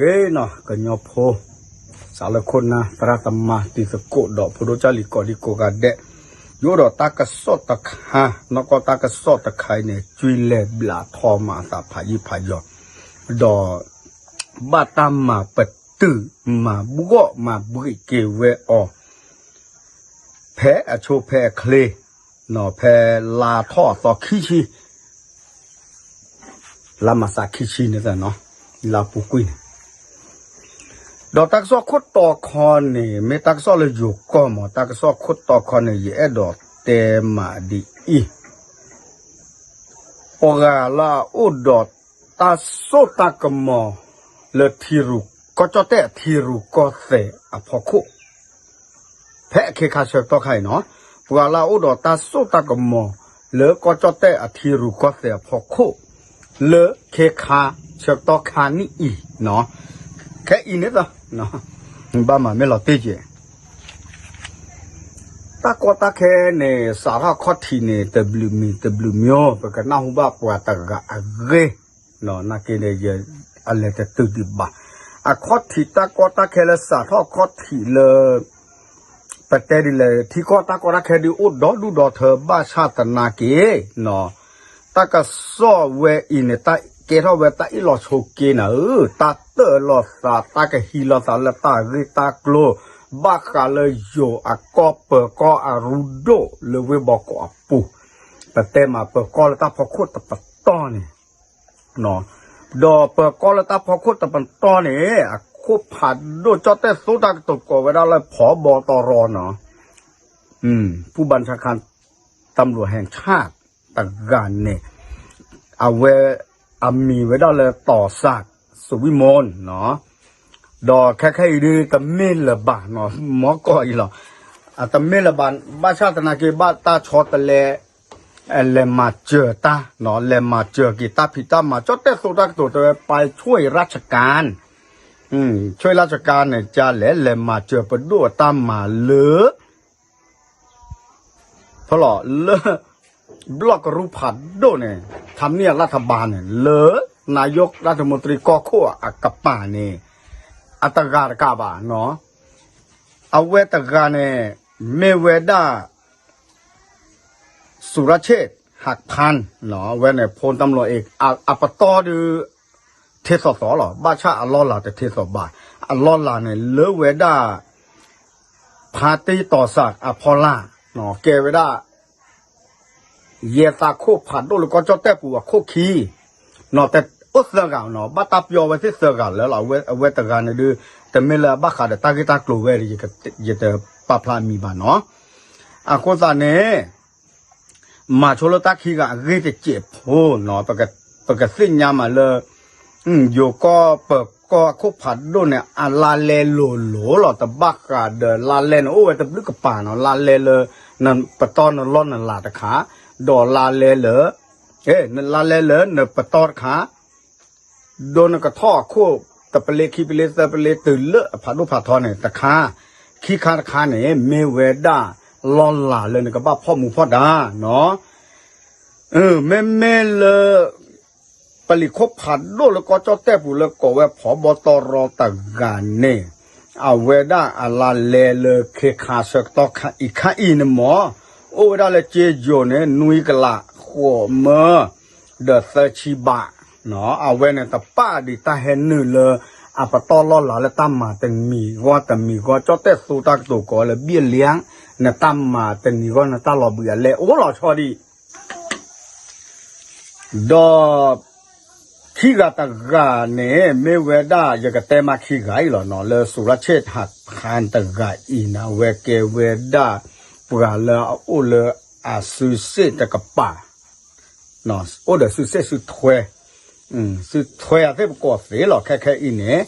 ဂ့ၤနီၤ ကညီဖိ စးလၢခိၣ်နၢ် သရၣ်သမါ တံၤသကိးဒီးဖိဒိၣ်ကၢ်လံၤကိးဒံကိးဂၤဒဲး, ယအိၣ်ဒီးတၢ်ကစီၣ်တခါ, နီၢ်ကီၢ်တၢ်ကစီၣ်တခါအံၤန့ၣ် ကွံာ်လဲၤဘျးထီမၤအသးဖးယံာ်ဖးယီၤ, ဒီး ဘၣ်တၢ်မၤပတုာ်မၤဘှီၣ်မၤဘှံးက့ၤဝဲအီၤ ဖဲအဆိဖဲအချ့, ဖဲလါထီၣ်အသီခံဆံ, လါမၤစးခံဆံန့ၣ်, လါပူၤကွံာ်န့ၣ်, ဒီးတၢ်ကစီၣ်ခိၣ်တီခီန့ၣ် မ့ၢ်တၢ်ကစီၣ်လၢယိၤကီၢ်မး, တၢ်ကစီၣ်ခိၣ်တီခီန့ၣ် ယအဲၣ်ဒိးတဲမးဒ်အံၤ, ပှၤဂၤလၢအအိၣ်ဒီးတၢ်စိတၢ်ကမီၤလၢထံရူၢ်, ကီၢ်ကၠီၣ်တဲၣ်အထံရူၢ်ကီၢ်သဲးအဖီခိၣ် ဖဲအခ့ခါဆၢကတီၢ်ခါအံၤနီၤ, ပှၤလၢအအိၣ်ဒီးတၢ်စိတၢ်ကမီၤလၢကီၢ်ကၠီၣ်တဲၣ်အထံရူၢ်ကီၢ်သဲးအဖီခိၣ် လၢခ့ခါဆၢကတီၢ်ခါနံၣ်အံၤ, ခဲအံၤန့ၣ်, ဘၣ်မၤမ့ၢ်လီၤတံၢ်က့ၤ တၢ်ကီတၢ်ခဲန့ၣ် စးထီၣ်ခီၣ်ထံးန့ၣ် တဘျုးမံၤတဘျုးမံၤ, ပကနၢ်ဟူဘၣ်ပှၤတဂၤအဂ့ၢ်, နာ်က့န့ၣ် အလဲၤတတုၤဒံးဘၣ်, အခီၣ်ထံးတၢ်ကီတၢ်ခဲလၢစးထီၣ်ခီၣ်ထံးလၢ ပတဲဒ်လဲၣ် ထံကီၢ်တၢ်ကီတၢ်ခဲဒုးအိၣ်ဒီဒူၣ်ဒီထၢဘၣ်ဆၣ်သနာ်က့ တၢ်ကစီၣ်ဝဲအံၤန့ၣ် တၢ်ကဲထီၣ်ဝဲတၢ်အ့ၣ်လိာ်ဆိးက့နၤဧၢ, တၢ်တၢၢ်လိာ်သး တၢ်ကဟံးလိာ်သးလၢတၢ်ဂ့ၢ်တၢ်ကျိၤ, ဘၣ်ဃးလၢယိၤအကီၢ်ပၢၤကီၢ်အရူဒိၣ်လၢဝ့ၢ်ဘီကီးအပူၤ, ပတဲမးပၢၤကီၢ်လၢတၢ်ဖီခိၣ်တပတီၢ်န့ၣ် ဒီးပၢၤကီၢ်လၢတၢ်ဖီခိၣ်တပတီၢ်န့ၣ် အခိၣ်ဖးဒိၣ်ကၠီၣ်တဲၣ်သိတၢ်ကတိၤကိးဝဲဒၣ်လၢ ဖီဘီတရီနီၤ, ပူၣ်ဘၣ်ဆၣ်ခါ တၢ်မလူးဟဲဆၣ်တဂၤန့ၣ်, အဝဲ အမံၤဝဲဒၣ်လၢ တီၤစၢ်စူၤဝံၣ်မူနီၤ, ဒီးခဲခဲအံၤဒုးတမ့ၢ်လၢၤဘၣ်နီၤ, မီၢ်ကီၢ်အံၤလီၤ, အတမ့ၢ်လၢၤဘၣ်, ဘၣ်ဆၣ်သနာ်က့ ဘၣ်တၢ်ဆီတလဲ လဲၤမၤစၢၤတၢ်, လဲၤမၤစၢၤက့ၤတၢ်ဖံးတၢ်မၤ, ကၠီၣ်တဲၣ်သိတၢ်ကတိၤတဲဝဲ ပၢၤဆွဲရၢ်စကၣ်, ဆွဲရၢ်စကၣ်န့ၣ် ကလဲၤ လဲၤမၤစၢၤပဒိၣ်အတၢ်မၤလၢ ဖဲလီၤ လၢ ဘျီၣ်ကရူၢ်ဖးဒိၣ်န့ၣ် ထါမံအလၣ်ထဘါန့ၣ် လၢ နၤယိက်လၢထမူတရံကီၢ်ခိၣ်အကပၤန့ၣ် အတဂၤတကးဘၣ်နီၤ, အဝဲတဂၤန့ၣ် မ့ၢ်ဝဲဒၣ် စူၤရၣ်ဆ့ၣ် ဟးဖၢၣ်, အဝဲန့ၣ် ဖိတၢ်မလီၤအ့ၣ် အပတီၢ်ဒုး ထ့သိးသိးလီၤ, ဘၣ်ဆၣ်အလီၢ်လၤတထ့သိးဘၣ်, အလီၢ်လၤန့ၣ် လၢဝဲဒၣ် ဖါတံၢ်တီၤစၢ်အဖီလာ်, ကဲဝဲဒၣ် ယဲၢ်သးခိၣ်ဖးဒိၣ်လၢကီၢ်ကၠီၣ်တဲၣ်ပူၤအခိၣ်ခံ, အိၣ်သၢဂၤနီၤ, ဘၣ်တၢ်ပျီဝဲသ့ၣ်သၢဂၤလၢာ်လီၤ, အဝဲတဂၤန့ၣ်ဒုး တမ့ၢ်လၢအဘၣ်ဃးဒီးတၢ်ဂ့ၢ်တၢ်ကျိၤဝဲဒီး ယတပာ်ဖျါအမံၤဘၣ်နီၤ, အဃိသတးန့ၣ် မၤဆိလၢတၢ်ခံဂၤအဂ့ၢ်တစဲးဖိနီၤ, ပကသ့ၣ်ညါမးလၢ ယိၤကီၢ်ပၢၤကီၢ်အခိၣ်ဖးဒိၣ်န့ၣ် အလါလဲလိၤလိၤလီၤ, တဘၣ်ဃးဒီးလါလဲန့ၣ် အိၣ်ဝဲတဘျုးကပၤနီၤ, လါလဲလၢ နပတီၢ်နလီၢ်နလၤတခါ, ဒီးလါလဲလၢ လါလဲလၢနပတီၢ်တခါ ဒိနကထီၣ်အခိၣ် တပလ့ခံပလ့သၢပလ့တုၤလၢအဖးဒိၣ်ဖးထီန့ၣ်တခါ, ခံခါတခါန့ၣ် မ့ၢ်ဝဲဒၣ်လီၢ်လၤလၢနကဘၣ်ဖီၣ်မူဖီၣ်ဒါနီၤ, မ့မ့ၢ်လၢ ပလံၤခိၣ်ဖးဒိၣ်လၢကီၢ်ကၠီၣ်တဲၣ်ပူၤလၢကိးဝဲဖီဘီတီရီတဂၤန့ၣ်, အဝဲဒၣ်အလါလဲလၢခ့ခါဆၢကတီၢ်ခါအံၤခါအံၤန့ၣ်မ့ၢ် အိၣ်ဝဲဒၣ်လၢကၠ့ယိၤန့ၣ် နွံကလးဃိးမၢ ဒီးသၢဆံဘး, အဝဲန့ၣ်တပာ်ဒံးတၢ်ဟဲနုာ်လၢ အပတီၢ်လီၢ်လၤလၢတၢ်မၤတမံၤဂီၢ်တမံၤဂီၢ်, ကၠီၣ်တဲၣ်သိတၢ်ကတိၤကိးလၢ ဘံၣ်လၢ နတၢ်မၤတမံၤဂီၢ် နတၢ်လီၤဘှံးအလဲအိၣ်လီၤဆီဒံး ဒီး ခံဂၤတဂၤန့ၣ် မ့ၢ်ဝဲဒၣ် ယကတဲမးခံဂၤအံၤလီၤနီၤ, လၢစူၤရၣ်ဆ့ၣ်ဟးဖၢၣ်တဂၤအံၤန့ၣ် အဝဲကဲဝဲဒၣ် ပှၤလၢအအိၣ်လၢအစုစ့ၣ်တကပၤ အိၣ်ဒီးစုစ့ၣ်စုထွဲ, စုထွဲအသ့ၣ်ပကိးသ့လီၤ. ခဲခဲအံၤန့ၣ်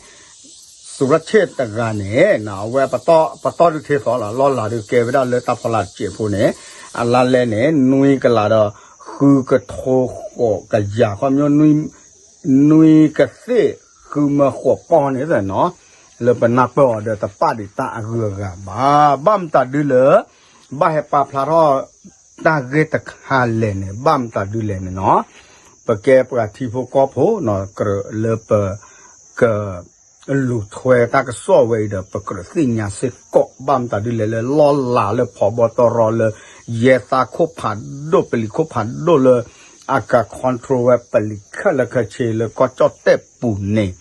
စူၤရၣ်ဆ့ၣ်တဂၤန့ၣ် အဝဲပတီၢ်ဒုးထ့သိးလီၤ, လီၢ်လၤဒုးကဲဝဲဒၣ်လၢတၢ်ဖီလာ်တစဲးဖိန့ၣ် အလါလဲန့ၣ် နွံကလးဒီး ဃုကထိဃိးကယၤ ခီပညီ နွံကသ့ၣ်ဃုမၢဃိးပီၢ်န့ၣ်နီၤ, လၢပနၢ်ပၢၢ်အီၤဒီးတပာ်ဒံးတၢ်အဂုၤအဂၤဘၣ်. ဘၣ်မတၤဒုလဲၣ်, ဘၣ်ဟဲပာ်ဖျါထီၣ်တၢ်ဂ့ၢ်တခါလဲၣ်န့ၣ် ဘၣ်မတၤဒုလဲၣ်န့ၣ်နီၤ, ပကဲပှၤထံဖိကီၢ်ဖိနီၤ, ကြၢးလၢပက လူၤထွဲတၢ်ကစီၣ်ဝဲအံၤဒီး ပကြၢးသ့ၣ်ညါစ့ၢ်ကီး ဘၣ်မတၤဒ်လဲၣ်လၢလီၢ်လၤလၢဖီဘီတရီလၢ ယဲသးခိၣ်ဖးဒိၣ် ပလံၤခိၣ်ဖးဒိၣ်လၢ အက control ဝဲပလံၤခဲလၢာ်ခဲဆ့လၢကီၢ်ကၠီၣ်တဲၣ်ပူၤန့ၣ်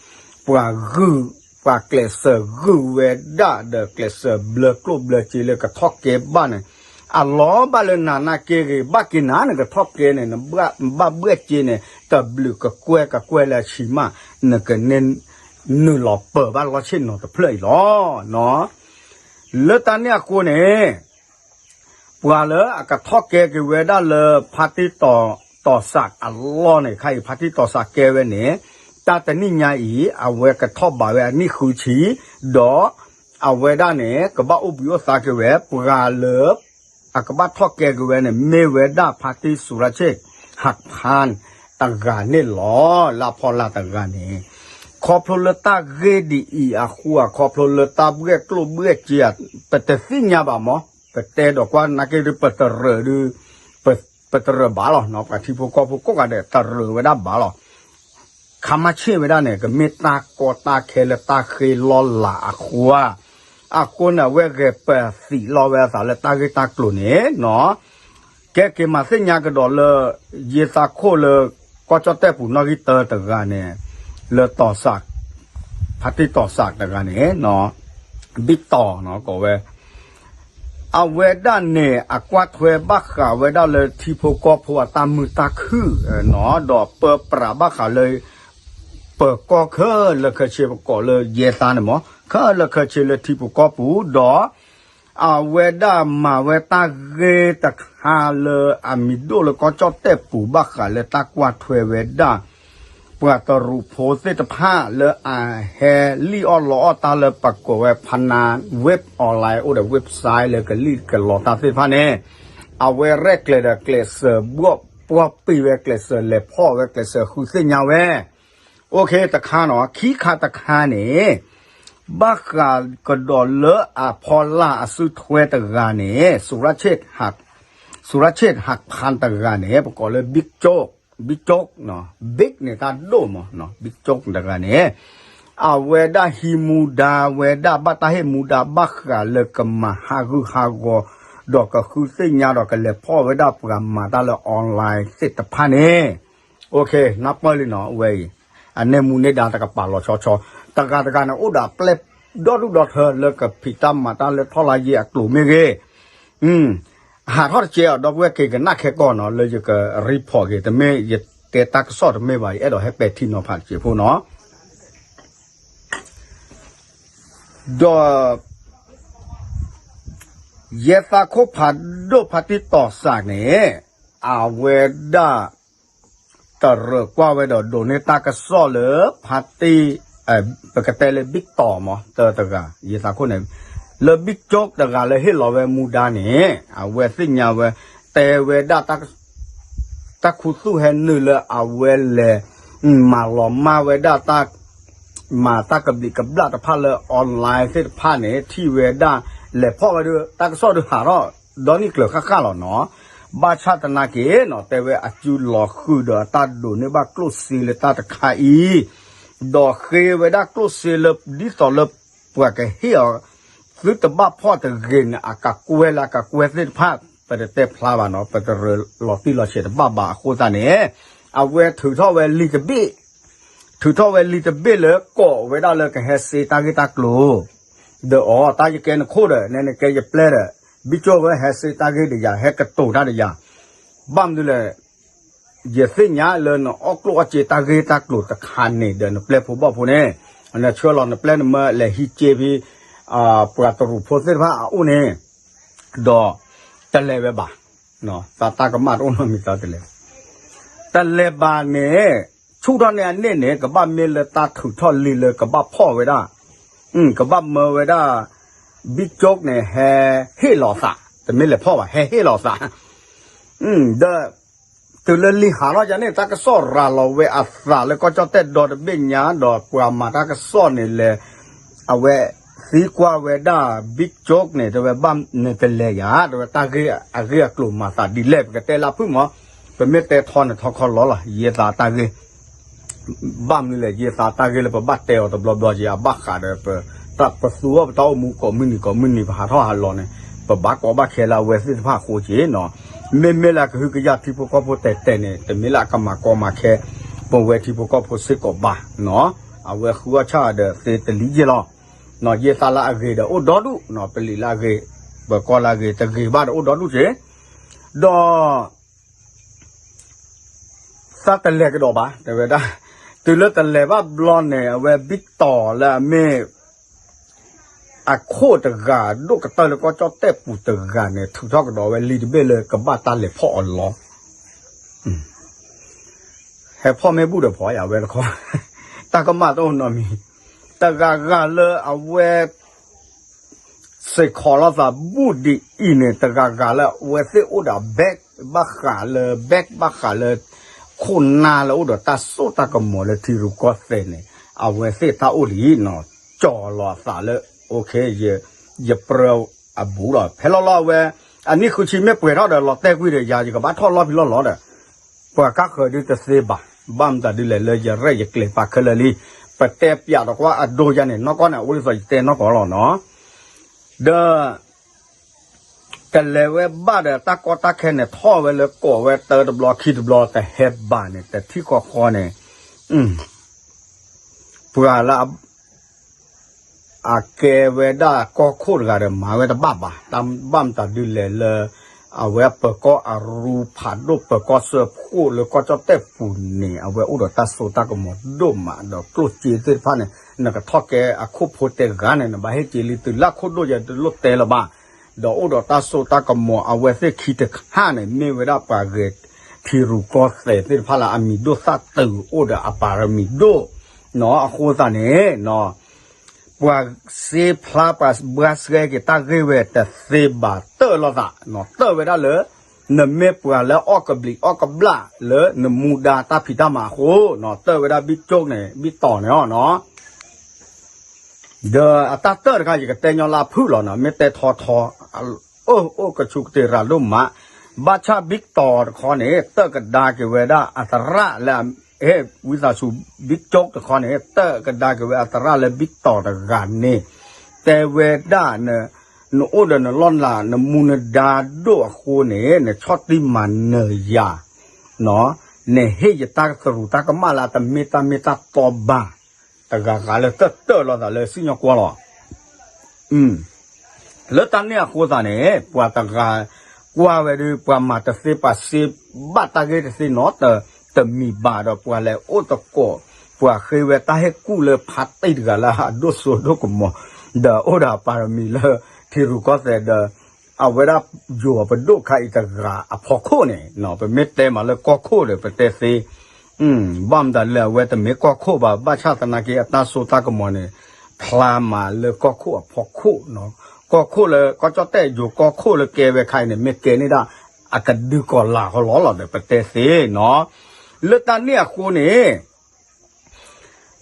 ပှၤဂုာ် ပှၤကျဲးစၢးဂုာ်ဝဲဒၣ်ဒီးကျဲးစၢးဘျၢကျိၣ်ဘျၢစ့လၢကထီၣ်ကဲဘၣ်န့ၣ် အလီၤဘၣ်လၢနၤနာ်က့ဂ့ၤ ဘၣ်က့ၤနၤနကထီၣ်ကဲန့ၣ် နဘၣ်ဘှဲၣ်စ့န့ၣ် တဘျုးကကွဲၢ်ကကွဲၢ်လၢအဆံးမး နကန့ၢ် နုာ်လီၤပၢၤဘၣ်လီၢ်ဆ့ၣ်နီၤတဖျၢၣ်အံၤလီၤ. လၢတၢ်န့ၣ်အဃိန့ၣ် ပှၤလၢအကထီၣ်ကဲက့ၤဝဲဒၣ်လၢ ဖါတံၢ် တီၤစးအလီၢ်န့ၣ် ခါအံၤ ဖါတံၢ်တီၤစးကဲဝဲန့ၣ် တၢ်တနံၣ်ညါအံၤ အဝဲကထီၣ်ဘးဝဲအနံၣ်ဃုဆံ ဒီးအဝဲဒၣ်န့ၣ် ကဘၣ်အိၣ်ဘှံးအိၣ်သါက့ၤဝဲ ပှၤလၢ အကဘၣ်ထီၣ်ကဲက့ၤဝဲန့ၣ် မ့ၢ်ဝဲဒၣ်ဖါတံၢ် ဆူရၣ်ဆ့ၣ် ဟးဖၢၣ် တဂၤန့ၣ်လီၤ. လၢအဖီလာ်တဂၤန့ၣ် ခီဖျိလၢတၢ်ဂ့ၢ်ဒ်အံၤအဃိ အခီဖျိလၢတၢ်ဘှဲၣ်ကျိၣ်ဘှဲၣ်စ့ ပတသ့ၣ်ညါဘၣ်မး ပတဲဒီးကွၢ်နာ်က့ဒုး ပတရၢၢ်ဒုး ပတရၢၢ်ဘၣ်လီၤ. ပှၤထံဖိကီၢ်ဖိကိးဂၤဒဲး တရၢၢ်ဝဲဒၣ်ဘၣ်လီၤ. ခါမါဆ့ၣ်ဝဲဒၣ်န့ၣ် ကမ့ၢ်တၢ်ကီတၢ်ခဲလၢတၢ်ဃ့လီၢ်လၤအဃိဧါ. အဃိန့ၣ် အဝဲဂဲၤပၢၤသံးလီၤဝဲအသးလၢတၢ်ဂ့ၢ်တၢ်ကျိၤန့ၣ်နီၤ ကဲက့ၤမၤသ့ၣ်ညါကဒီးလၢ ယဲသးခိၣ်လၢ ကီၢ်ကၠီၣ်တဲၣ်ပူၤနီၣ်ဂံၢ်တၢတဂၤန့ၣ် လၢတီၤစး ဖါတံၢ်တီၤစးတဂၤန့ၣ် ဘံၣ်တီၤနီၤ ကိးဝဲ အဝဲဒၣ်န့ၣ် အကွၢ်ထွဲဘၣ်ဃးဝဲဒၣ်လၢထံဖိကီၢ်ဖိအတၢ်မုာ်တၢ်ခုၣ်နီၤ ဒီးပၢပြးဘၣ်ဃးလၢ ပၢၤကီၢ်ခဲလၢာ်ခဲဆ့ ပကိးလၢယဲသးန့ၣ်မး ခဲလၢာ်ခဲဆ့လၢထံဖိကီၢ်ဖိ ဒီး အဝဲဒၣ်မၤဝဲတၢ်ဂ့ၢ်တခါလၢအမံၤဒိၣ်လၢကီၢ်ကၠီၣ်တဲၣ်ပူၤ ဘၣ်ဃးလၢတၢ်ကွၢ်ထွဲဝဲဒၣ် ပှၤတရူးဖိသ့ၣ်တဖၣ်လၢအဟဲလံၣ်အီၣ်လီအီၣ်တၢ်လၢပကိးဝဲ ဖနၤ web online အိၣ်ဒီး website လၢကလံၣ်ကလီတၢ်သ့ၣ်တဖၣ်န့ၣ် အဝဲရဲၣ်ကျဲၤဒီးကျဲးစၢးဘှီၣ်ပှီၢ်ပံာ်ဝဲ ကျဲးစၢးလဲၤဖီၣ်ဝဲ ကျဲးစၢးဃုသ့ၣ်ညါဝဲ အိၣ်ခ့တခါနီၤ ခံခါတခါန့ၣ် ဘၣ်ဃးကဒီးလၢအဖီလာ်အစုထွဲတဂၤန့ၣ် ဆူရၣ်ဆ့ၣ် ဟးဖၢၣ်တဂၤန့ၣ် ပကိးလၢ ဘံၣ်ကၠိၣ် ဘံၣ်ကၠိၣ် ဘံၣ်န့ၣ်တၢ်ဒိၣ်မး ဘံၣ်ကၠိၣ်တဂၤန့ၣ် အဝဲဒၣ်ဟံးမူဒါဝဲဒၣ် ဘၣ်တၢ်ဟ့ၣ်မူဒါဘၣ်ဃးလၢကမၤဟးဂူာ်ဟးဂီၤ ဒီးကဃုသ့ၣ်ညါဒီးကလဲၤဖီၣ်ဝဲဒၣ်ပှၤမၤတၢ်လၢ online သ့ၣ်တဖၣ်န့ၣ် အိၣ်ခ့ နၢ်ပၢၢ်လံနီၤ အဝဲအံၤ အန့ၢ်မူန့ၢ်ဒါတကပၤလီၤဆီဆီ တဂၤတဂၤန့ၣ် အိၣ်ဒီးအပျဲၢ်ဒီဒူၣ်ဒီထၢလၢကဖံးတၢ်မၤတၢ်လၢထီၣ်လါယ့အကျိၤမ့ၢ်ဂ့ၤ ဟးထီၣ်တကဲအီၤ ဒီပုၢ်ဝဲၢ်က့ၤကနၣ်ခဲကီၢ်နီၤ လၢယက report က့ၤ တမ့ၢ်ယတဲတၢ်ကစီၣ်တမ့ၢ်ဘၣ် ယအဲၣ်ဒိးဟဲပဲာ်ထံနီၤဖးတစဲးဖိနီၤ ဒီး ယဲသးခိၣ်ဖးဒိၣ်ဖါတံၢ်တီၤစးန့ၣ် အဝဲဒၣ် တရၢၢ်ကွၢ်ဝဲဒီးဒိးန့ၢ်တၢ်ကစီၣ်လၢ ဖါတံၢ် ပကတဲလၢဘံၣ်တီၤမး တၢတဂၤ ယဲသးခိၣ်န့ၣ် လၢဘံၣ်ကၠိၣ်တဂၤလၢဟ့ၣ်လီၤဝဲမူဒါန့ၣ် အဝဲသ့ၣ်ညါဝဲ တဲဝဲဒၣ် တၢ်ခူသူၣ်ဟဲနုာ်လၢအဝဲလဲၤ မၤလီၤမၢ်ဝဲဒၣ် မၤတၢ်ကဘျံးကဘျၣ်တဖၣ်လၢ online သ့ၣ်တဖၣ်န့ၣ် ထံၣ်ဝဲဒၣ် လဲၤဖီၣ်ဝဲဒၣ် တၢ်ကစီၣ်ဒုးဟးထီၣ် ဒီနံၣ်ကျၢၤဃၣ်ဃၣ်လီၤနီၤ ဘၣ်ဆၣ်သနာ်က့နီၤ တဲဝဲအစုလီၤဃုာ်ဒီးတၢ်ဒိးန့ၢ်ဘၣ်ကျိၣ်စ့လၢတၢ်တခါအံၤ ဒီးဃ့ဝဲဒၣ်ကျိၣ်စ့လၢဒ်သိးလၢ ပှၤကဟ့ၣ်အီၤ သုတဘၣ်ဖီၣ်တဂ့ၤန့ၣ် အကကွဲၢ်လၢအကကွဲၢ်သ့ၣ်တဖၣ် ပတတဲဖျါဘၣ်နီၤ ပတရၢၢ်လီၤတံၢ်လီၤဆဲးတဘၣ်ဘၣ်အဃိသတးန့ၣ် အဝဲထုးထီၣ်ဝဲလံာ်တဘ့ၣ် ထုးထီၣ်ဝဲလံာ်တဘ့ၣ်လၢကိးဝဲဒၣ်လၢကဟဲစ့တၢ်ဂ့ၢ်တၢ်ကျိၤ ဒီးအီၤ တၢ်ယကဲနခိၣ်ဒီး နဲနကဲယပျဲၢ်ဒီး ဘံၣ်ကၠိၣ်ဝဲဟဲစ့တၢ်ဂ့ၢ်ဒီးယၤ ဟဲကတိၤတၢ်ဒီးယၤ ဘၣ်မနုၤလဲၣ် ယသ့ၣ်ညါလၢနအီၣ်ကျိၣ်အီၣ်စ့တၢ်ဂ့ၢ်တၢ်ကျိၤတခါန့ၣ်ဒီးနပျဲၢ်ဖိဘီၣ်ဖိန့ၣ် နဆှၢလီၤနပျဲၢ်နမၢလဲၤဟံးစ့ဖဲ ပှၤတရူးဖိသ့ၣ်တဖၣ်အအိၣ်န့ၣ် ဒီး တလဲၤဝဲဘၣ် သးတၢ်ကမၣ်တအိၣ်နီတမံၤသးတလဲၤ တလဲၤဘၣ်န့ၣ် ဆူၣ်ထီၣ်န့ၢ်အန့ၣ်န့ၣ် ကဘၣ်မ့ၢ်လၢတၢ်ထုးထီၣ်လံာ်လၢကဘၣ်ဖီၣ်ဝဲဒၣ် ကဘၣ်မၢဝဲဒၣ် ဘံၣ်ကၠိၣ်န့ၣ် ဟဲဟ့ၣ်လီၤသး တမ့ၢ်လဲၤဖီၣ်ဘၣ် ဟဲဟ့ၣ်လီၤသး ဒီး တုၤလၢလံာ်ဟးထီၣ်ယၤန့ၣ် တၢ်ကစီၣ်ရၤလီၤဝဲအသးလၢကီၢ်ကၠီၣ်တဲၣ်ဒီတဘ့ၣ်ညါ ဒီးပှၤမၤတၢ်ကစီၣ်န့ၣ်လဲၤ အဝဲသံကွၢ်ဝဲဒၣ် ဘံၣ်ကၠိၣ်န့ၣ် တဲဝဲဘၣ်နတလဲၤယၤ တဲဝဲတၢ်ဂ့ၢ်အဂ့ၢ်အကျိၤမၤသးဒ်လဲၣ် ပကတဲလၢဖုၣ်မး ပမ့ၢ်တဲထီန့ၣ်ထီခီလီၤလီၤ ယဲသးတၢ်ဂ့ၢ် ဘၣ်မနုၤလဲၣ် ယသးတၢ်ဂ့ၢ်လၢပဘၣ်တဲအီၤတဘျီဘျီက့ၤ အဘၣ်ဃးဒီးပ တၢ်ပသူအီၤပတၢ်အိၣ်မူကိးမုၢ်နံၤကိးမုၢ်နံၤ ပဟးထီၣ်ဟးလီၤန့ၣ် ပဘၣ်ကိးဘၣ်ခဲလၢအဝဲသ့ၣ်တဖၣ်အဃိက့ၤနီၤ. မ့မ့ၢ်လၢအကဟုကယာ်ထံဖိကီၢ်ဖိတဲာ်တဲာ်န့ၣ် တမ့ၢ်လၢအကမၤကီမၤခဲ ပဝဲထံဖိကီၢ်ဖိစ့ၢ်ကီးဘၣ်နီၤ. အဝဲဃုအီၣ်ဆၣ်ဒီးသ့တလံယဲၢ်လီၤ. ယသးလၢအဂ့ၤဒီးအိၣ်ဒီဒူၣ်နီၤ, ပလံာ်လၢအဂ့ၤ ပၢၤကီၢ်လၢအဂ့ၤ တဂ့ၤဘၣ်ဒီးအိၣ်ဒီဒူၣ်က့ၤ ဒီး သးတလဲၤကဒီးဘၣ် တဲဝဲဒၣ်, တုၤလၢတလဲၤဘၣ်ဘျီန့ၣ် အဝဲဘံတီၤလၢအမ့ၢ် အခိၣ်တဂၤ ဒိၣ်ကတၢၢ်လၢကီၢ်ကၠီၣ်တဲၣ်ပူၤတဂၤန့ၣ် ထုးထီၣ်ကဒီးဝဲလံာ်တဘ့ၣ်လၢကဘၣ်တၢ်လဲၤဖီၣ်အီၤလီၤ. ဟဲဖီၣ်မ့ၢ်ဘူၣ်ဒီးဖီၣ်ယၤဝဲတခီ, တၢ်ကမၣ်တအိၣ်နီတမံၤ, တဂၤဂၤလၢအဝဲ စ့ၢ်ကီးလိာ်သးဘူၣ်ဒ်အံၤန့ၣ် တဂၤဂၤလၢအဝဲသ့ၣ်အိၣ်ဒီး bag ဘၣ်ဃးလၢ bag ဘၣ်ဃးလၢ ခိၣ်နၢ်လၢအိၣ်ဒီးတၢ်စိတၢ်ကမီၤလၢထံရူၢ်ကီၢ်သဲးန့ၣ် အဝဲသ့ၣ်တၢ်အိၣ်လံနီၤ, ကၠီၤလီၤအသးလၢ okay ယပြၢအဘူးလီၤ. ဖဲလီၤလီၤအဝဲ အနံၣ်ဃုဆံမ့ၢ်ပှဲၤထီၣ်ဒီး လီၤတဲာ်ကွံာ်ဒီးယၤ ယကဘၣ်ထီၣ်လီၢ်ဖံးလီၢ်လီၤဒီး ပှၤကါဃၢၤဒုတသ့ဘၣ်, ဘၣ်မတၤဒုလဲၣ်လၢယရဲၣ်ယကျဲၤပာ်ခဲလၢာ်လံ. ပတဲပၠးဒီးကွၢ်အဒိယၤန့ၣ် နီၢ်ကီၢ်န့ၣ် အအိၣ်လၢသီယတဲနီၢ်ကီၢ်လီၤနီၤ. ဒီး တလဲၤဝဲဘၣ်ဒီးတၢ်ကီတၢ်ခဲန့ၣ် ထီၣ်ဝဲလၢကိးဝဲတၢ်တဘျီခံတဘျီ တဟဲဘၣ်န့ၣ် တထံၣ်ဃီဃီန့ၣ် ပှၤလၢ အကဲဝဲဒၣ်ကီၢ်ခိၣ်တဂၤဒီး မၤဝဲတဘၣ်ဘၣ်, တၢ်ဘၣ်မတၤဒုလဲၣ်လၢ အဝဲပၢၤကီၢ်အရူဖးဒိၣ် ပၢၤကီၢ်စၢဖှိၣ်လၢကီၢ်ကၠီၣ်တဲၣ်ပူၤန့ၣ် အဝဲအိၣ်ဒီးတၢ်စိတၢ်ကမီၤဒိၣ်မးဒီးကျိၣ်စ့သ့ၣ်တဖၣ်န့ၣ် နကထီၣ်ကဲအခိၣ်ဖိတဲဂၤန့ၣ် နဘၣ်ဟ့ၣ်က့ၤလံ တုၤလၢခိၣ်ဒိၣ်ယဲတလိၣ်တဲလၢၤဘၣ်. ဒီးအိၣ်ဒီးတၢ်စိတၢ်ကမီၤ အဝဲသ့ၣ်ခံတခါန့ၣ် မ့ၢ်ဝဲဒၣ်ပှၤဂဲၤထံရူၢ်ကီၢ်သဲးသ့ၣ်တဖၣ်လၢအမံၤဒိၣ်သၣ်တုၤအိၣ်ဒီးအပါရမံၤဒိၣ်နီၤ. အဃိသတးန့ၣ် ပှၤစ့ဖျါပှၤဘှါဆှဲက့ၤတၢ်ဂ့ၢ်ဝဲတသ့ဘၣ် တၢၣ်လိာ်သးနီၤ, တၢၣ်ဝဲဒၣ်လၢ နမ့ၢ်ပှၤလၢအီၣ်ကဘျံးအီၣ်ကဘျၣ်လၢနမူဒါတၢ်ဖံးတၢ်မၤအဃိနီၤ, တၢၣ်ဝဲဒၣ်ဘံကၠိၣ်န့ၣ် ဘံတီၤန့ၣ်အီၤနီၤ. ဒီးအတၢ်တၢၣ်တခါ ယကတဲညီလၢအဖုၣ်လီၤနီၤ, မ့ၢ်တဲထီထီ အိၣ်အိၣ်ကဆူးကတ့ၢ်ရၤဒိၣ်မး, ဘၣ်ဆၣ်ဘံတီၤတခီန့ၣ် တၢၣ်ကဒါက့ၤဝဲဒၣ်အသရၣ်လၢ ဟ့ၣ်ဝံသးစူၤဘံကၠိၣ်တခီန့ၣ် တၢၣ်ကဒါက့ၤဝဲအသရၣ်လၢဘံတီၤတဂၤန့ၣ် တဲဝဲဒၣ် နအိၣ်ဒီးနလီၢ်လၤ နမူနဒါဒိၣ်အဃိန့ၣ် နဆီၣ်တံၢ်မၤနၢၤယၤ နဟ့ၣ်ယတၢ်ကသရူးတၢ်ကမၣ်လၢအတမ့ၢ်တၢ်မ့ၢ်တၢ်တီဘၣ်, တဂၤဂၤလၢတၢၣ်တၢၣ်လိာ်သးလၢစံၣ်ညီၣ်ကွီၢ်လီၤ. လၢတၢ်န့ၣ်အဃိသတးန့ၣ် ပှၤတဂၤကွၢ်ဝဲဒီး ပှၤမၤတသ့ပှၤစ့ဘၣ်တၢ်ဂ့ၢ်တသ့နီတမံၤဘၣ်ဒီး ပှၤလဲၤအိၣ်သကိး ပှၤဃ့ဝဲတၢ်ဟ့ၣ်ကူၣ်လၢဖါတံၢ်တဂၤလၢအဒိၣ်စိဒိၣ်ကမီၤ ဒီးအိၣ်ဒီးအပါရမံၤလၢထံရူၢ်ကီၢ်သဲးဒီး အဝဲဒၣ်ယိၤအပဒိၣ်ခါအံၤတဂၤအဖီခိၣ်န့ၣ် ပမ့ၢ်တဲမးလၢကီၢ်ခိၣ်ဒီး ပတဲသ့ ဘၣ်မတၤလဲၣ် အဝဲတမ့ၢ်ကီၢ်ခိၣ်ဘၣ်, ဘၣ်ဆၣ်သနာ်က့ အတၢ်စိတၢ်ကမီၤန့ၣ် ဖျါမးလၢကီၢ်ခိၣ်အဖီခိၣ်နီၤ, ကီၢ်ခိၣ်လၢ ကီၢ်ကၠီၣ်တဲၣ်ယိၤကီၢ်ခိၣ်လၢကဲဝဲခါအံၤန့ၣ် မ့ၢ်ကဲန့ၢ်ဒၣ် အကဒုးကီၤလၤဃီလီၤလီၤဒီး ပတဲသ့နီၤ, လၢတၢ်န့ၣ်အဃိန့ၣ်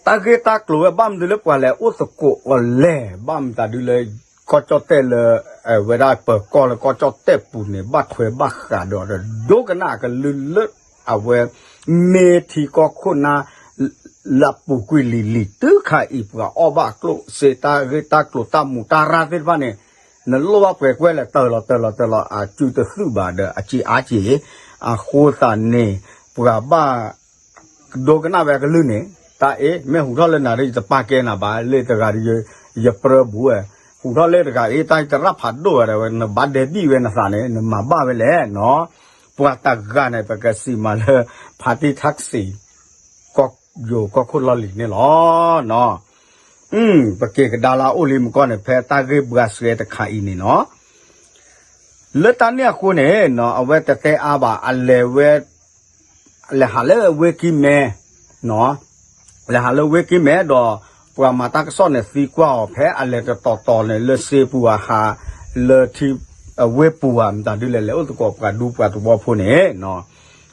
တၢ်ဂ့ၢ်တၢ်ကျိၤဝဲ ဘၣ်မနုၤလၢပှၤလဲၤအိၣ်သကိးအီၤလဲၣ်, ဘၣ်မတၤဒုလၢ ကီၢ်ကၠီၣ်တဲၣ်လၢ ဝဲဒၣ်ပၢၤကီၢ်လၢကီၢ်ကၠီၣ်တဲၣ်ပူၤန့ၣ် ဘၣ်ထွဲဘၣ်ဃးဒီး ဒီးဒိကနၣ်အကလုၢ်လၢ အဝဲ မ့ၢ်ထံကီၢ်ခိၣ်နၢ် လၢအပူၤကွံာ်လံၤလံၤ တုၤခါအံၤ ပှၤအီၣ်ဘၣ်ကျိၣ်စ့ တၢ်ဂ့ၢ်တၢ်ကျိၤတၢ်မူးတၢ်ရၢ်သ့ၣ်တဖၣ်န့ၣ် နလိၣ်ဘၣ်ပှဲၤကွဲလဲၣ် တၢၢ်လီၤတၢၢ်လီၤတၢၢ်လီၤ အစုတသုးဘၣ်ဒီး အစ့အါက့ၤ, အဃိသတးန့ၣ် ပှၤဘၣ် ဒိကနၣ်ဝဲအကလုၢ်န့ၣ် တၢ်အ့ၣ် မ့ၢ်ဟူးထီၣ်လၢနၤဒီး ယတပာ်ကဲနၤဘၣ် လၢတဂၤဒီး ယပြၢဘူးဝဲ, ဟူးထီၣ်လၢတဂၤအ့ၣ် တၢ်တရၣ်ဖးဒိၣ်ဝဲဒီး နဘၣ်ဒဲးဘံၣ်ဝဲနသးန့ၣ် နမၤဘၣ်ဝဲလဲၣ်နီၤ, ပှၤတဂၤန့ၣ် ပကစံးမးလၢ ဖါတံၢ်ထၣ်စံး ကီၢ်ယိၤကီၢ်ခိၣ်လီၢ်လံၤန့ၣ်လီၤ. ပက့ၤကဒါလၢအအိၣ်လံမကီၢ်န့ၣ် ဖဲတၢ်ဂ့ၢ်ဘှါဆှဲတခါအံၤန့ၣ်နီၤ လၢတၢ်န့ၣ်အဃိန့ၣ် အဝဲတတဲအါဘၣ် အလဲၤဝဲ လဲၤဟးလၢဝ့ကံမဲ လဲၤဟးလၢဝ့ကံမဲဒီး ပှၤမၤတၢ်ကစီၣ်န့ၣ်သံကွၢ်အီၤ ဖဲအလဲၤတတီၤတီၤန့ၣ် လၢစ့ပူၤအဟး လၢထံ ဝ့ပူၤဧါ မတၤဒုလဲၣ် လဲၤအိၣ်သကိးပှၤဒူပှၤသဝီဖိန့ၣ်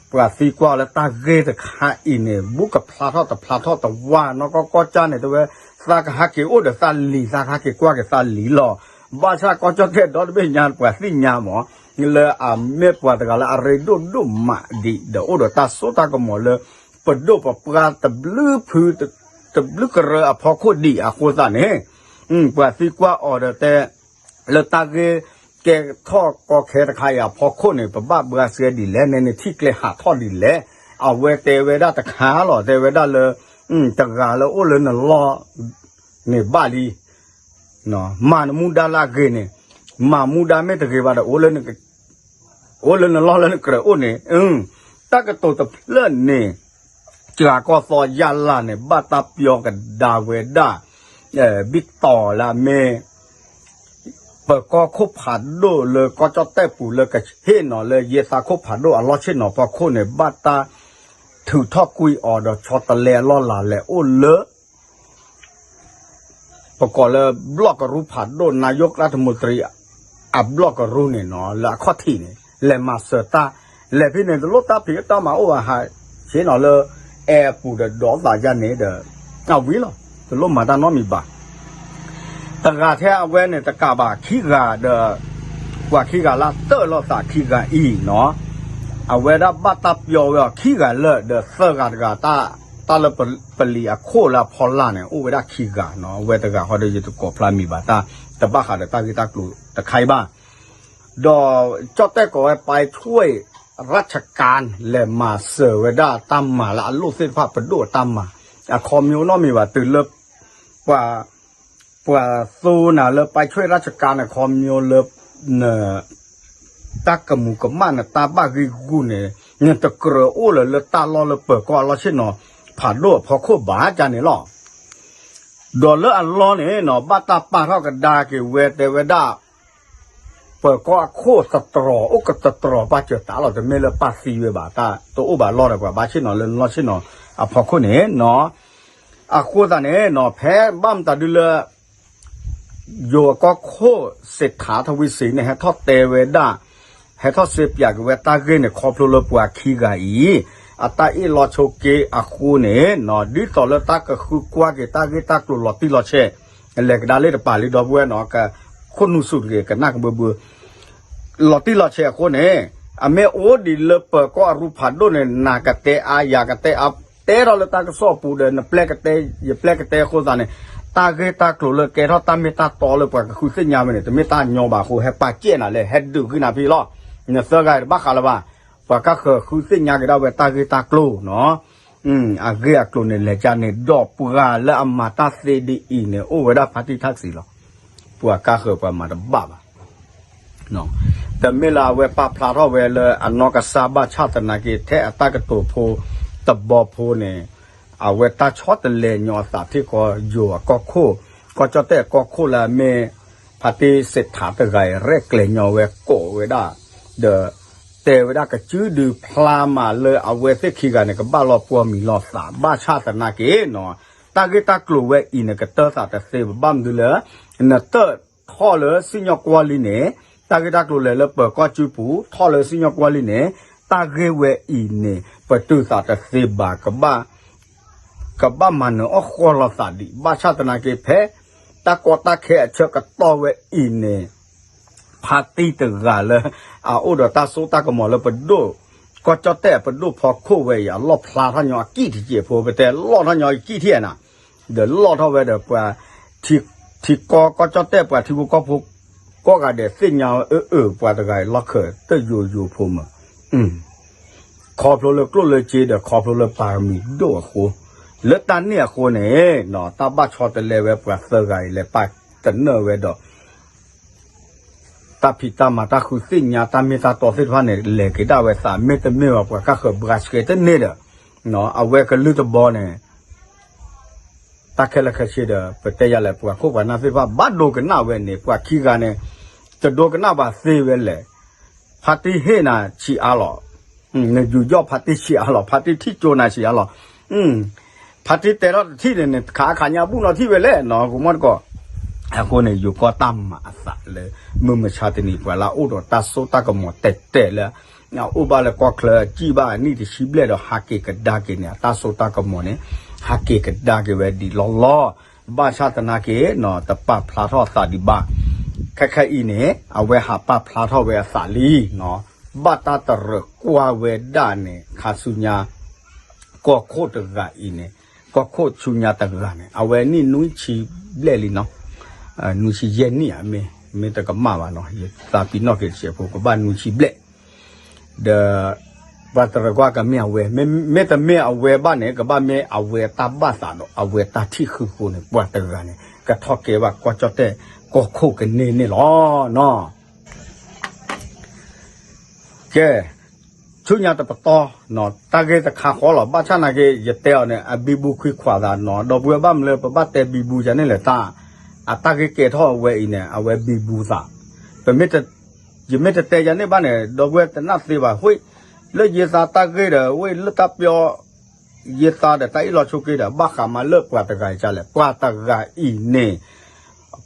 ပှၤသံကွၢ်အီၤလၢတၢ်ဂ့ၢ်တခါအံၤန့ၣ် ဘူးကဖျါထီၣ်တဖျါထီၣ်တဝါ နီၢ်ကီၢ်ကီၢ်ကၠၢ်န့ၣ် တဝဲ သးကဟးက့ၤအိၣ်ဒီးသးလံၤ သးကဟးက့ၤကွၢ်က့ၤသးလံၤလီၤ. ဘၣ်ဆၣ်ကီၢ်ကၠီၣ်တဲၣ်ဒီတဘ့ၣ်ညါ ပှၤသ့ၣ်ညါမး လၢအမ့ၢ်ပှၤတဂၤလၢအရ့ဒိၣ်ဒိၣ်မးဒံး ဒီးအိၣ်ဒီးတၢ်စိတၢ်ကမီၤလၢ ပဒိၣ်ပပှၢ်တဘျုးဖု တဘျုးကရၢအဖီခိၣ်ဒံးအဃိသတးန့ၣ်, ပှၤသံကွၢ်အီၤဒီးတဲ လၢတၢ်ဂ့ၢ်ကဲထီၣ်ကီခဲတခါအံၤအဖီခိၣ်န့ၣ် ပဘၣ်ဘှါစဲဒ်လဲၣ်, နနထံၣ်ကျဲဟးထီၣ်ဒ်လဲၣ်. အဝဲတဲဝဲဒၣ်တခါလီၤ, တဲဝဲဒၣ်လၢ တဂၤလၢအိၣ်လၢနလီၢ်န့ၣ်ဘၣ်လံ, မၤနမူဒါလၢအဂ့ၤန့ၣ်, မၤမူဒါမ့ၢ်တဂ့ၤဘၣ်ဒီး အိၣ်လၢနလီၢ်လၢနကြၢးအိၣ်န့ၣ်, တၢ်ကတိၤတဖျၢၣ်န့ၣ် စှၤကီၢ်သီယါလၢ်န့ၣ် ဘၣ်တၢ်ပျီကဒါဝဲဒၣ် ဘံၣ်တီၤလၢအမ့ၢ် ပၢၤကီၢ်ခိၣ်ဖးဒိၣ်လၢကီၢ်ကၠီၣ်တဲၣ်ပူၤလၢကဆ့ၣ်နီၤလၢယဲသးခိၣ်ဖးဒိၣ်အလီၢ်ဆ့ၣ်နီၤဖီခိၣ်န့ၣ် ဘၣ်တၢ်ထုးထီၣ်ကွံာ်အီၤဒီးဆီတလဲအလီၢ်လၤလဲၤအိၣ်လၢ ပကိးလၢဘျီၣ်ကရူၢ်ဖးဒိၣ် နါယိၣ်ကျၢ်တမူတရံး အဘျီၣ်ကရူၢ်န့ၣ်နီၤ လၢအခီၣ်ထံးန့ၣ် လဲၤမၤစၢၤတၢ်, လဲၤဖဲန့ၣ် တလိၣ်တၢ်ဖံးတၢ်မၤအိၣ်ဘၣ် ဟးဆ့ၣ်နီၤလၢ အဲၣ်အပူၤဒီးဒိးသးယါန့ၣ်ဒီး အဝံၤလီၤ တလိၣ်မၤတၢ်နီတမံၤဘၣ်. တဂၤထဲအဝဲန့ၣ်တကးဘၣ်ခံဂၤဒီး ပှၤခံဂၤလၢတၢၣ်လိာ်သးခံဂၤအံၤနီၤ အဝဲဒၣ်ဘၣ်တၢ်ပျီဝဲအီၤခံဂၤလၢာ်ဒီးသၢဂၤတဂၤ တၢ်လၢပလံၤအခိၣ်လၢအဖီလာ်န့ၣ် အိၣ်ဝဲဒၣ်ခံဂၤနီၤ အဝဲတဂၤဃီဒီးယတကိးဖျါမံၤဘၣ်တၢ် တဘၣ်ဃးဒီးတၢ်ဂ့ၢ်တၢ်ကျိၤတခါအံၤဘၣ်. ဒီးကၠီၣ်တဲၣ်ကိးဝဲ ပၢဆှ့ၣ်ရၢ်ခၠကၣ် လဲၤမၤစၢၤဝဲဒၣ်တၢ်မၤလၢအလိၣ်သ့ၣ်တဖၣ်ပဒိၣ်အတၢ်မၤ အခီပညီနီတမံၤဘၣ် တုၤလၢ ပှၤ ပှၤသိနၤလၢပၢဆှ့ၣ်ရၢ်ခၠကၣ်န့ၣ် အခီပညီလၢ တၢ်ကမူၤကမၣ်န့ၣ် တၢ်ဘၣ်ဂံၢ်ဂူာ်န့ၣ် နတကြၢးအိၣ်လၢၤလၢတၢ်လီၢ်လၢပၢၤကီၢ်အလီၢ်ဆ့ၣ်နီၤ ဖးဒိၣ်အဖီခိၣ်ဘၣ်ကန့ၣ်လီၤ. ဒီးလၢအလီၢ်န့ၣ်နီၤ ဘၣ်တၢ်ပာ်ထီၣ်ကဒါက့ၤဝဲတဲဝဲဒၣ် ပၢၤကီၢ်အခိၣ်သတြီၤ အိၣ်ကသတြီၤပာ်စၢၤသးလီၤ တမ့ၢ်လၢပာ်သံဝဲဘၣ် တအိၣ်ဘၣ်လီၢ်ဒီးပှၤဘၣ်ဆ့ၣ်နီၤလၢလီၢ်ဆ့ၣ်နီၤအဖီခိၣ်န့ၣ်နီၤ အဃိသတးန့ၣ်နီၤ ဖဲဘၣ်မတၤဒုလၢ ယိၤအကီၢ်ခိၣ်စ့းထးထဝံစံးန့ၣ် ဟဲထီၣ်တဲဝဲဒၣ် ဟဲထီၣ်စ့ပၠးက့ၤဝဲတၢ်ဂ့ၢ်န့ၣ် ခီဖျိလၢပှၤခံဂၤအံၤ အတၢ်အ့ၣ်လီၤဆိးက့အဃိန့ၣ်နီၤ ဒ်သိးလၢတၢ်ကဃုကွၢ်က့ၤတၢ်ဂ့ၢ်တၢ်ကျိၤလီၤတံၢ်လီၤဆဲး လဲၤကဒါလၢတပာ်လံဒီပုၢ်ဝဲၢ်နီၤ ကခိၣ်နူာ်ဆူၣ်တဂ့ၤ ကနၣ်ကဘၢဘၢ လီၤတံၢ်လီၤဆဲးအဃိန့ၣ် အမ့ၢ်အိၣ်ဒံးလၢပၢၤကီၢ်အရူၢ်ဖးဒိၣ်န့ၣ် နၤကတဲအါ ယၤကတဲအါ တဲထီၣ်လၢတၢ်ကစီၣ်ပူၤဒီး နပျဲကတဲ ယပျဲကတဲအဃိသတးန့ၣ် တၢ်ဂ့ၢ်တၢ်ကျိၤလၢကဲထီၣ်တၢ်မ့ၢ်တၢ်တီလၢပှၤကဃုသ့ၣ်ညါဝဲန့ၣ် တမ့ၢ်တၢ်ညီဘၣ်အဃိ ဟဲပာ်ကဲနၤလဲၣ် ဟဲဒုးဂံၢ်နၤဖံလီၤ. နသၢဂၤတဘၣ်ဃးလၢၤဘၣ်. ပှၤကဃၢၤဃုသ့ၣ်ညါက့ၤဒၣ်ဝဲတၢ်ဂ့ၢ်တၢ်ကျိၤနီၤ အဂ့ၢ်အကျိၤန့ၣ် လဲၤကန့ၣ် ဒီးပှၤလၢအမၤတၢ်သ့ဒ်အံၤန့ၣ် အိၣ်ဝဲဒၣ်ဖါတံၢ်ထၣ်စံးလီၤ. ပှၤကဃၢၤပှၤမၤတဘၣ်ဘၣ်. တမ့ၢ်လၢအဝဲပာ်ဖျါထီၣ်ဝဲလၢအနီၢ်ကစၢ်ဘၣ်ဆၣ်သနာ်က့ ထဲအတၢ်ကတိၤဖိ တဘီဖိန့ၣ် အဝဲတၢ်ဆီတလဲညီအသးထံၣ်ကီးယိၤအကီၢ်ခိၣ် ကီၢ်ကၠီၣ်တဲၣ်အကီၢ်ခိၣ်လၢအမ့ၢ် ဖါတံၢ်စ့းထးတဂၤအံၤ ရဲၣ်ကျဲၤညီဝဲကိးဝဲဒၣ် ဒီး တဲဝဲဒၣ်ကစုဒုးဖျါမးလၢအဝဲသ့ၣ်ခံဂၤန့ၣ် ကဘၣ်လီၤပှီၢ်မံၤလီၤသး ဘၣ်ဆၣ်သနာ်က့နီၤ တၢ်ဂ့ၢ်တၢ်ကျိၤဝဲအံၤန့ၣ် ကတၢၢ်သးတသ့ဘၣ် ဘၣ်မနုၤလၢ နတၢၢ်ထီၣ်လၢစံၣ်ညီၣ်ကွီၢ်လံန့ၣ် တၢ်ဂ့ၢ်တၢ်ကျိၤလဲၤလၢပၢၤကီၢ်စုပူၤ ထီၣ်လၢစံၣ်ညီၣ်ကွီၢ်လံန့ၣ် တၢ်ဂ့ၢ်ဝဲအံၤန့ၣ် ပတုာ်သးတသ့ဘၣ် ကဘၣ် ကဘၣ်မၤနၢၤအီၣ်ဃီလီၤသးဒံး ဘၣ်ဆၣ်သနာ်က့ဖဲ တၢ်ကီတၢ်ခဲအဆၢကတီၢ်ဝဲအံၤန့ၣ် ဖါတံၢ်တဂၤလၢ အအိၣ်ဒီးတၢ်စိတၢ်ကမီၤလၢပဒိၣ် ကီၢ်ကၠီၣ်တဲၣ်အပဒိၣ်ဖီခိၣ်ဝဲအံၤ အလီၣ်ဖျါထီၣ်ညီအကံၣ်တစဲးဖိ ပတဲလီၣ်ထီၣ်ညီအကံၣ်ထံၣ်နၤ ဒီးလီၣ်ထီၣ်ဝဲဒီးပှၤ ထံကီၢ်ကီၢ်ကၠီၣ်တဲၣ်ပှၤထံဖိကီၢ်ဖိ ကိးဂၤဒဲးသ့ၣ်ညါအၢအၢ ပှၤတဂၤအံၤလီၢ်ခၢၣ်တယိာ်ယိာ်ဖိမး ခီဖျိလၢကျိၣ်လၢစ့ဒီးခီဖျိလၢပၢၤမံၤဒိၣ်အဃိ လၢတၢ်န့ၣ်အဃိန့ၣ် တၢ်ဘၣ်ဆီတလဲဝဲပှၤသၢဂၤအံၤ လဲၤပာ်တနၢၣ်ဝဲဒီး တၢ်ဖံးတၢ်မၤတၢ်ဃုသ့ၣ်ညါတၢ်မ့ၢ်တၢ်တီသ့ၣ်တဖၣ်န့ၣ် လဲၤက့ၤဒၣ်ဝဲသး မ့တမ့ၢ်ဘၣ် ပှၤကဃၢၤဘှါဆှဲတန့ၢ်ဒီး အဝဲကလုၢ်တဘီန့ၣ် တၢ်ခဲလၢာ်ခဲဆ့ဒီး ပတဲယၤလဲၣ် ပှၤခိၣ်ပှၤနၢ်သ့ၣ်တဖၣ် ဘၣ်ဒိကနၣ်ဝဲန့ၣ် ပှၤခံဂၤန့ၣ် တဒိကနၣ်ဘၣ်သ့ဝဲလဲၣ် ဖါတံၢ်ဟ့ၣ်နၤဆံးအါလီၤ နယူးယီၣ်ဖါတံၢ်ဆံးအါလီၤ ဖါတံၢ်ထံၣ်ကၠိနၤဆံးအါလီၤ ဖါတံၢ်တဲထီၣ်တထံၣ်န့ၣ် နခးခးညါဘူၣ်နီၤထံၣ်ဝဲလဲၣ်နီၤ ကမီၢ်တကီၢ် အဃိန့ၣ် ယိၤကီၢ်တၢ်မၤအသးလၢ မုၢ်မဆါတနံၤ ပှၤလၢအအိၣ်ဒီးတၢ်စိတၢ်ကမီၤတဲာ်တဲာ်လၢ အအိၣ်ဘၣ်လၢကီၢ်ချၢ စံၣ်ဘၣ်အနံၣ်တဆံဘျဲၣ်ဒီး ဟးက့ၤကဒါက့ၤန့ၣ် အတၢ်စိတၢ်ကမီၤန့ၣ် ဟးက့ၤကဒါက့ၤဝဲဒံးလီၤလီၤ. ဘၣ်ဆၣ်သနာ်က့နီၤ တပာ်ဖျါထီၣ်အသးဒံးဘၣ်. ခဲခဲအံၤန့ၣ် အဝဲဟးပာ်ဖျါထီၣ်ဝဲအသးလံနီၤ ဘၣ်တၢ်တရၢၣ်ကွၢ်ဝဲဒၣ်န့ၣ် ခါဆူညါ ကီၢ်ခိၣ်တဂၤအံၤန့ၣ်, ကီၢ်ခိၣ်ဆူညါတဂၤန့ၣ် အဝဲနံၣ်နွံဆံဘျဲၣ်လံနီၤ, နွံဆံယဲၢ်နံၣ်ဧါ, မ့ၢ်တကမၣ်ဘၣ်နီၤ, ယသးပ့ၤနီၣ်က့ၤတစဲးဖိ ကဘၣ်နွံဆံဘျဲၣ်, ဒီး ပှၤတရၢၢ်ကွၢ်ကမ့ၢ်အဝဲ, မ့တမ့ၢ်အဝဲဘၣ်န့ၣ် ကဘၣ်မ့ၢ်အဝဲတၢ်ဘၣ်သးဒီး အဝဲတၢ်ထံၣ်ဃုာ်အဃိန့ၣ် ပှၤတဂၤန့ၣ် ကထီၣ်ကဲဘၣ်ကီၢ်ကၠီၣ်တဲၣ်ကီၢ်ခိၣ်ကန့ၢ်န့ၣ်လီၤနီၤ. ကဲ, ဆူညါတပတီၢ်, တၢ်ဂ့ၢ်တခါဃီလီၤ, ဘၣ်ဆၣ်နာ်က့ ယတဲအီၤန့ၣ် အဘံဘူခွံခွးသးနီၤ, ဒီပုၢ်ဝဲၢ်ဘၣ်မနုၤလၢပဘၣ်တဲဘံဘူယၤန့ၣ်လဲၣ်, တၢ်, အတၢ်ဂ့ၢ်ကဲထီၣ်အဝဲအံၤန့ၣ် အဝဲဘံဘူသး, ပမ့ၢ်တ, ယမ့ၢ်တတဲယၤန့ၣ်ဘၣ်န့ၣ် ဒီပုၢ်ဝဲၢ်တနၢ်သ့ဘၣ်, ဝဲ, လၢယသးတၢ်ဂ့ၢ်ဒီး ဝဲလၢတၢ်ပျီ ယသးဒီးတၢ်အ့ၣ်လိာ်ဆိးက့ဒီး ဘၣ်ဃးမးလၢပှၤတဂၤအံၤဒ်လဲၣ်, ပှၤတဂၤအံၤန့ၣ်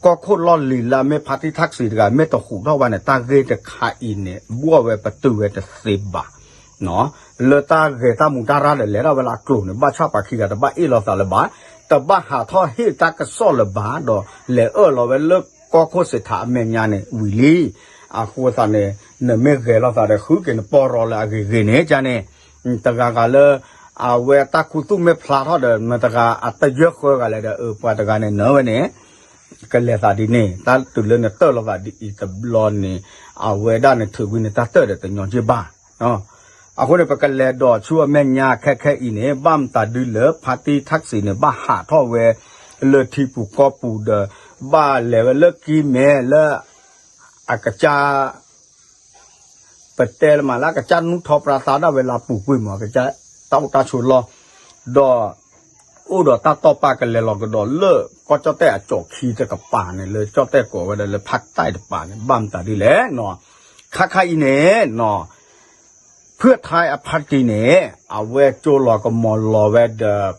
ကီၢ်ခိၣ်လီၢ်လံၤလၢအမ့ၢ်ဖါတံၢ်ထၣ်စံးတဂၤ မ့ၢ်တဟူးထီၣ်ဘၣ်န့ၣ် တၢ်ဂ့ၢ်တခါအံၤန့ၣ် ဘှီဝဲပတုာ်ဝဲတသ့ဘၣ်, လၢတၢ်ဂဲၤတၢ်မူးတၢ်ရၢ်ဒီးလဲၤထီၣ်ဝဲလၢအကျိၤန့ၣ် ဘၣ်ဆၣ်ပှၤခံဂၤတဘၣ်အ့ၣ်လိာ်သးလၢၤဘၣ်, တဘၣ်ဟးထီၣ်ဟ့ၣ်တၢ်ကစီၣ်လၢၤဘၣ်, ဒီးလဲၤအၢၣ်လီၤဝဲလၢကီၢ်ခိၣ်စ့းထးအမဲာ်ညါန့ၣ်ဝံၤလံ, အဃိသတးန့ၣ် နမ့ၢ်ဂဲၤလိာ်သးဒီး ဃုက့ၤနပီၢ်ရီလၢအဂ့ၤဂ့ၤန့ၣ် ကန့ၣ်, တဂၤဂၤလၢ အဝဲတၢ်ခူသူၣ်မ့ၢ်ဖျါထီၣ်ဒီး မတၤတဂၤအတယၢၢ်ဃၢဂၤလဲၣ်ဒီး အၢပှၤတဂၤန့ၣ်နၢဝဲန့ၣ် ကလဲၤသးဒ်န့ၣ်, တၢ်တုၤလၢနတၢၢ်လိာ်သးဒ်အံၤတဘျီန့ၣ် အဝဲဒၣ်န့ၣ်ထုးကွံာ်နတၢ်တၢၢ်ဒီးတညီက့ဘၣ်. အဃိန့ၣ် ပကလဲၤဒီးဆူအမဲာ်ညါခဲခဲအံၤန့ၣ် ဘၣ်မတၤဒ်လဲၣ် ဖါတံၢ်ထၣ်စံးန့ၣ် ဘၣ်ဟးထီၣ်ဝဲ လၢထံပူၤကီၢ်ပူၤဒီး ဘၣ်လဲၤဝဲလၢကံမဲလၢ အကစၢ် ပတဲလၢမးလၢအကစၢ်နူၢ်ထီပြါသါဒၣ်ဝဲလၢအပူၤကွံာ်မး အကစၢ်တၢ်အိၣ်တၢ်ဆိးလီၢ်, ဒီး အိၣ်ဒီးတၢ်တီၢ်ပာ်ကလဲၤလီၤကဒီးလၢ ကီၢ်ကၠီၣ်တဲၣ်အကၠီၣ်ခံတကပၤန့ၣ် လၢကၠီၣ်တဲၣ်ကိးဝဲဒၣ်လၢဖးတၢ်တပၤန့ၣ် ဘၣ်မတၤဒ်လဲၣ်နီၤ, ခါခါအံၤန့ၣ်နီၤ ဖုၣ်ထါအဖါတံၢ်န့ၣ် အဝဲကၠိလီၤကမီၤလီၤဝဲဒီး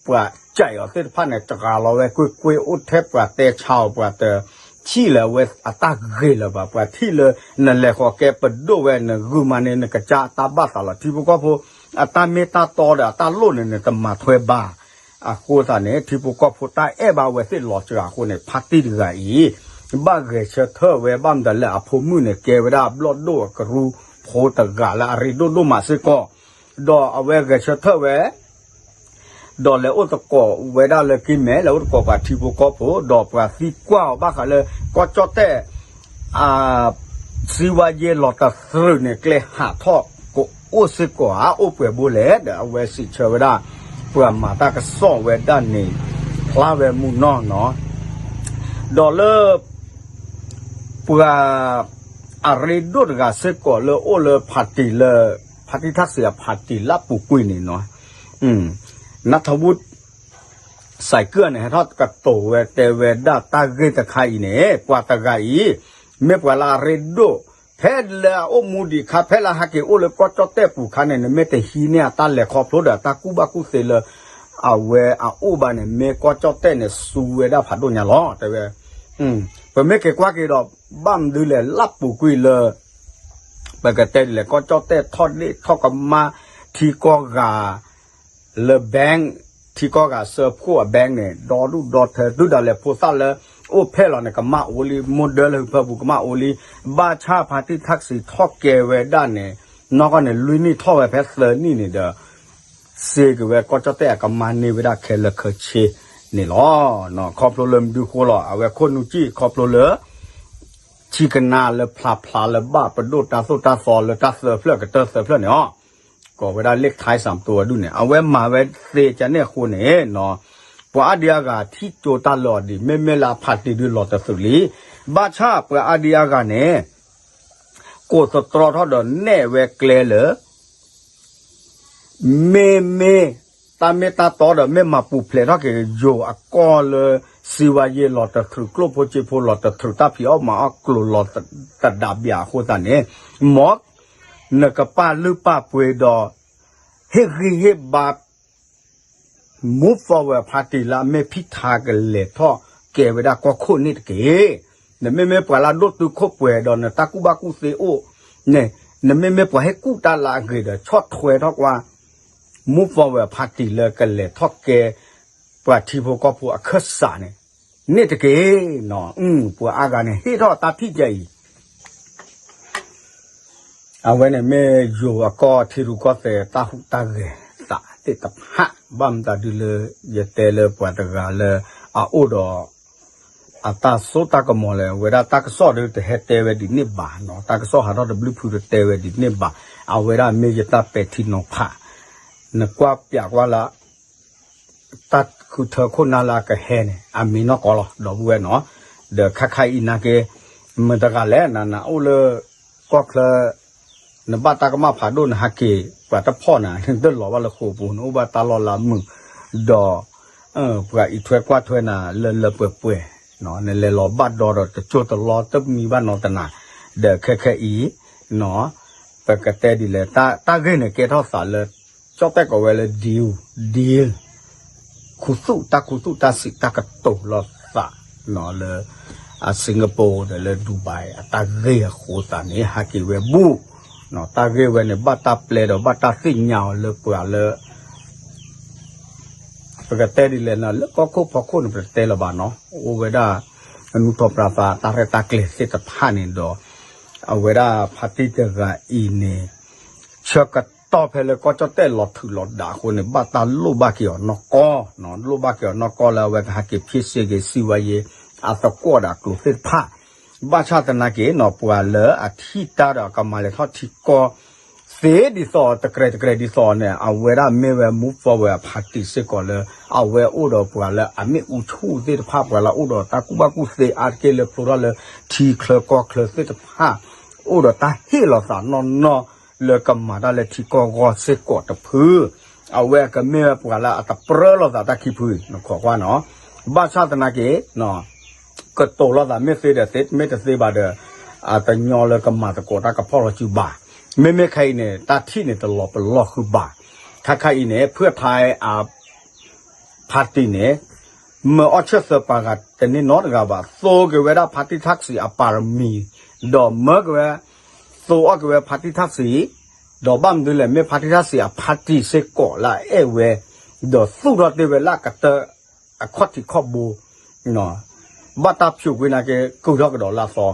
ပှၤကဲအီၤသ့ၣ်တဖၣ်န့ၣ် တဂၤလီၤဝဲကွ့ၢ်ကွ့ၢ် အိၣ်ထဲပှၤတဲဆါအီၤ ပှၤတထံၣ်လၢၤအဝဲအတၢ်ဂ့ၤလၢၤဘၣ်, ပှၤထံၣ်လၢနလဲၤဃီၤကဲပဒိၣ်ဝဲ နဂုာ်မးန့ၣ် နကစၢ်အတၢ်ဘၣ်သးလီၤ, ထံဖိကီၢ်ဖိ အတၢ်မ့ၢ်တၢ်တီဒီးအတၢ်လိၣ်န့ၣ် နတမၤထွဲဘၣ်. အဃိသတးန့ၣ် ထံဖိကီၢ်ဖိတၢ်အဲၣ်ဘၣ်ဝဲသ့ၣ်လီၤစှၤအဃိန့ၣ် ဖါတံၢ်တဂၤအံၤ ဘၣ်ဂဲၤဆၢထၢၣ်ဝဲ ဘၣ်မတၤလဲၣ် အဖိမုၣ်န့ၣ် ကဲဝဲဒၣ်ဘျီၣ်ဒိၣ်အကရူၢ်ဖိတဂၤလၢအရ့ဒိၣ်ဒိၣ်မးစ့ၢ်ကီး, ဒီးအဝဲဂဲၤဆၢထၢၣ်ဝဲ ဒီးလဲၤအိၣ်သကိးဝဲဒၣ်လၢကံမဲ လဲၤအိၣ်သကိးပှၤထံဖိကီၢ်ဖိ ဒီးပှၤသံကွၢ်အီၤဘၣ်ဃးလၢ ကီၢ်ကၠီၣ်တဲၣ် အ စံးဝါယဲလီၤတသြုးန့ၣ် ကျဲဟးထီၣ်ကအိၣ်စ့ၢ်ကီးဧါ အိၣ်ပှဲၤဘိလဲၣ် ဒီးအဝဲစံးဆၢဝဲဒၣ် ပှၤမၤတၢ်ကစီၣ်ဝဲဒၣ်န့ၣ် ဖျါဝဲမုၢ်နီၢ်နီၤ, ဒီးလၢ ပှၤ အရ့ဒိၣ်တဂၤစ့ၢ်ကီးလၢအိၣ်လၢဖါတံၢ်လၢ ဖါတံၢ်ထၣ်စံးအဖါတံၢ်လၢအပူၤကွံာ်န့ၣ်နီၤ, နထဝူ စဲးကၢၣ်န့ၣ် ဟဲထီၣ်ကတိၤဝဲတဲဝဲဒၣ်တၢ်ဂ့ၢ်တခါအံၤန့ၣ် ပှၤတဂၤအံၤ မ့ၢ်ပှၤလၢအရ့ဒိၣ် ဖဲလၢအအိၣ်မူဒံးခါ ဖဲလၢဟဲက့ၤအိၣ်လၢကီၢ်ကၠီၣ်တဲၣ်ပူၤခါန့ၣ် နမ့ၢ်တဟံးန့ၢ်အတၢ်လဲၤခီဖျိဒီးအတၢ်ကူၣ်ဘၣ်ကူၣ်သ့လၢ အဝဲအအိၣ်ဘၣ်န့ၣ် မ့ၢ်ကီၢ်ကၠီၣ်တဲၣ်န့ၣ် စူဝဲဒၣ်ဖးဒိၣ်ညါလီၤ တဲဝဲ. ပမ့ၢ်က့ၤကွၢ်က့ၤဒီး ဘၣ်မနုၤလဲၣ် လၢပူၤကွံာ်လၢ ပကတဲဒ်လဲၣ် ကီၢ်ကၠီၣ်တဲၣ်ထီၣ်ဒ့ၣ်ထီၣ်ကမၣ် ထံကီၢ်ဂၤ လၢ bank ထံကီၢ်ဂၤစၢဖှိၣ်အ bank န့ၣ် ဒီဒူၣ်ဒီထၢ တုၤဒၣ်လဲာ်ဖိသၣ်လၢ အိၣ်ဖျဲၣ်လီၤန့ၣ် ကမၣ်အိၣ်လံ မိၢ်ဒၢလၢဟၢဖၢပူၤကမၣ်အိၣ်လံ, ဘၣ်ဆၣ်ဖါတံၢ်ထၣ်စံးထီၣ်ကဲဝဲဒၣ်န့ၣ် နီၢ်ကီၢ်န့ၣ် လွံၢ်နံၣ်ထီၣ်ဝဲဖဲသၢနံၣ်န့ၣ်ဒီး စ့က့ၤဝဲကီၢ်ကၠီၣ်တဲၣ်အကမၤန့ၢ်ဝဲဒၣ်ခဲလၢာ်ခဲဆ့န့ၣ်လီၤ. ခီဖျိလၢမနုၤဃိလီၤ အဝဲခိၣ်နူာ်ကံၣ်ခီဖျိလၢ ထံကနါလၢဖျါဖျါလၢဘၣ်ပဒိၣ်တၢ်သိၣ်တၢ်သီလၢတၢ်သၢဖျၢၣ်ကတၢၢ်သၢဖျၢၣ်န့ၣ်လီၤ. ကိးဝဲဒၣ်လ့ၣ်ခါစၣ်မတူဝဲဒူၣ်န့ၣ် အဝဲမၤဝဲသ့ကန့ၣ်အဃိန့ၣ် ပှၤအါဒံအါဂၤထံၣ်ကၠိတၢ်လၢအီၤဒံး မ့မ့ၢ်လၢအဖါတံၢ်ဒုးလီၤတသုးလံ. ဘၣ်ဆၣ်ပှၤအါဒံအါဂၤန့ၣ် ကိးသတြီထီၣ်ဒီးနဲၣ်ဝဲကျဲလၢ မ့မ့ၢ်တၢ်မ့ၢ်တၢ်တီဒီး မ့ၢ်မၤပူၤဖျဲးထီၣ်က့ၤ ယိၤအကီၢ်လၢ စံးဝါယဲလီၤတသြုး ကျိၣ်ဖိစ့ဖိလီၤတသြုး တၢ်ဖံးအီၣ်မၤအီၣ်ကျိၤလီၤတဒးဘၣ်အဃိသတးန့ၣ် မ်နကပာ်လုၢ်ပာ်ပှ့ၤဒီး ဟ့ၣ်ဂံၢ်ဟ့ၣ်ဘါ Move Forward Party လၢအမ့ၢ်ဖံးထါကလဲၤထီၣ်ကဲဝဲဒၣ်ကီၢ်ခိၣ်န့ၣ်တက့ၢ်. နမ့မ့ၢ်ပှၤလၢအဒိၣ်တုာ်ခိၣ်ပှဲၤဒီး နတၢ်ကူၣ်ဘၣ်ကူၣ်သ့အိၣ်န့ၣ် နမ့မ့ၢ်ပှၤဟ့ၣ်ကူၣ်တၢ်လၢအဂ့ၤဒီး ဆီၣ်ထွဲထီၣ်ကွၢ် Move Forward Party လၢကလဲၤထီၣ်ကဲ ပှၤထံဖိကီၢ်ဖိအခၢၣ်စးန့ၣ် န့ၣ်တက့ၢ်. ပှၤအါဂၤန့ၣ် ဟ့ၣ်ထီၣ်တၢ်ထံၣ်ကဲအံၤ အဝဲန့ၣ်မ့ၢ်ယိၤအကီၢ်ထံရူၢ်ကီၢ်သဲးတၢ်ဟူးတၢ်ဂဲၤသး သ့ၣ်တဖၣ် ဘၣ်မတၤဒုလၢ ယတဲလၢပှၤတဂၤလၢ အအိၣ်ဒီး အတၢ်စိတၢ်ကမီၤလၢ အဝဲဒၣ်တၢ်ကစီၣ်ဒုတဟဲတဲဝဲဒ်န့ၣ်ဘၣ်နီၤ, တၢ်ကစီၣ်ဟးထီၣ်တဘျုးဖုတတဲဝဲဒ်န့ၣ်ဘၣ်, အဝဲဒၣ်မ့ၢ်ယတၢ်ပဲာ်ထံနီၤဖး, နကွၢ်ပျးကွၢ်လၢ တၢ်ဃုထၢခိၣ်နၢ်လၢအကဟဲန့ၣ် အမံၤနီၢ်ကီၢ်လီၤ ဒီပုၢ်ဝဲၢ်နီၤ, ဒီးခါခါအံၤနာ်က့ မတၤတဂၤလဲၣ် နနအိၣ်လၢ ကီၢ်ချၢ နဘၣ်တၢ်ကမၣ်ဖးဒိၣ် နဟးက့ၤပှၤတဖီၣ်နၤ နတလီၤဘၣ်လၢဃိာ်ပူၤ နအိၣ်ဘၣ်တၢ်လီၢ်လၢအမုာ်, ဒီး ပှၤအံးထွဲကွၢ်ထွဲနၤလၢလၢပှဲၤပှဲၤ, နလဲၤလီၤဘၣ်ဒီဒီးတကၠိတလီတမံၤဘၣ်နီတနၤ, ဒီးခဲခဲအံၤ ပကတဲဒ်လဲၣ် တၢ်ဂ့ၢ်န့ၣ်ကဲထီၣ်သးလၢ ကၠီၣ်တဲၣ်ကိးဝဲလၢ deal deal ခူသူၣ် တၢ်ခူသူၣ်တၢ်စံးတၢ်ကတိၤလိာ်သး လၢ အ Singapore ဒီးလၢ Dubai အတၢ်ဂ့ၢ်အဃိသတးန့ၣ် ဟးက့ၤဝဲဘူၣ်, တၢ်ဂ့ၢ်ဝဲန့ၣ် ဘၣ်တၢ်ပျဲဒီးဘၣ်တၢ်သ့ၣ်ညါအီၤလၢပှၤလၢ ပကတဲဒ်လဲၣ်နီၤ လၢကီၢ်ခိၣ်ဖီခိၣ်န့ၣ် ပတတဲလၢၤဘၣ်နီၤ, အိၣ်ဝဲဒၣ် အနူထီၣ်ပြါသးတၢ်ရဲၣ်တၢ်ကျဲၤသ့ၣ်တဖၣ်န့ၣ်ဒီး အဝဲဒၣ်ဖါတံၢ်တဂၤအံၤန့ၣ် ဆၢကတီၢ်ဖဲလၢကီၢ်ကၠီၣ်တဲၣ်လီၤထုးလီၤဒးအဃိန့ၣ် ဘၣ်တၢ်လိၣ်ဘၣ်က့ၤအီၤနီၢ်ကီၢ်, လိၣ်ဘၣ်က့ၤအီၤနီၢ်ကီၢ်လၢအဝဲကဟးက့ၤဖံးစ့ၢ်က့ၤ စံးဝဲယဲ အသကိးဒီးအကျိၤသ့ၣ်တဖၣ်, ဘၣ်ဆၣ်သနာ်က့နီၤ ပှၤလၢအထံၣ်တၢ်ဒီးအကမၤလဲၤထီၣ်ထံကီၢ် သ့ဒ်သိးတကြဲးတကြဲးဒ်သိးန့ၣ် အဝဲဒၣ်မ့ၢ်ဝဲ move forward အဖါတံၢ်စ့ၢ်ကီးလၢ အဝဲအိၣ်ဒီးပှၤလၢအမ့ၣ်အူဆူၣ်သ့ၣ်တဖၣ် ပှၤလၢအအိၣ်ဒီးတၢ်ကူၣ်ဘၣ်ကူၣ်သ့အါတက့ၢ်လၢဖျိထီၣ်လၢထံချၢကီၢ်ချၢသ့ၣ်တဖၣ် အိၣ်ဒီးတၢ်ဟ့ၣ်လီၤသးနီၢ်နီၢ်လၢကမၤတၢ်လၢထံကီၢ်ဂီၢ်စ့ၢ်ကီးတဖု, အဝဲကမ့ၢ်ဝဲပှၤလၢအတပြၢလိာ်သးတၢ်ခံဖု နခိးကွၢ်နီၤ, ဘၣ်ဆၣ်သနာ်က့ ကတိၤလိာ်သးမ့ၢ်သ့ဒီးသ့ မ့ၢ်တသ့ဘၣ်ဒီး အတညီလၢကမၤသကိးတၢ်ကဖီၣ်လီၤစုဘၣ်. မ့မ့ၢ်ခဲအံၤန့ၣ် တၢ်ထံၣ်န့ၣ်တလီၤပလီၢ်ဃုာ်ဘၣ်. ခဲခါအံၤန့ၣ် ဖုၣ်ထါအ ဖါတံၢ်န့ၣ် မၢအီၣ်ဆၢၣ်သၢပှၤဂၤတန့ၢ်နီတဂၤဘၣ်. သိက့ၤဝဲဒၣ်ဖါတံၢ်ထၣ်စံးအပါရမံၤ, ဒီးမၢက့ၤဝဲ သိအီၣ်က့ၤဝဲဖါတံၢ်ထၣ်စံး, ဒီးဘၣ်မနုၤလဲၣ် မ့ၢ်ဖါတံၢ်ထၣ်စံးအဖါတံၢ်စ့ၢ်ကီးလၢအအဲၣ်ဝဲ, ဒီးသူၣ်ထီၣ်တ့ၢ်ဝဲလၢအကတၢၢ် အခီၣ်ထံးခီၣ်ဘိ ဘၣ်တၢ်ဖျိးကွံာ်နာ်က့ ကုၢ်ထီၣ်ကဒီးလၢအသီ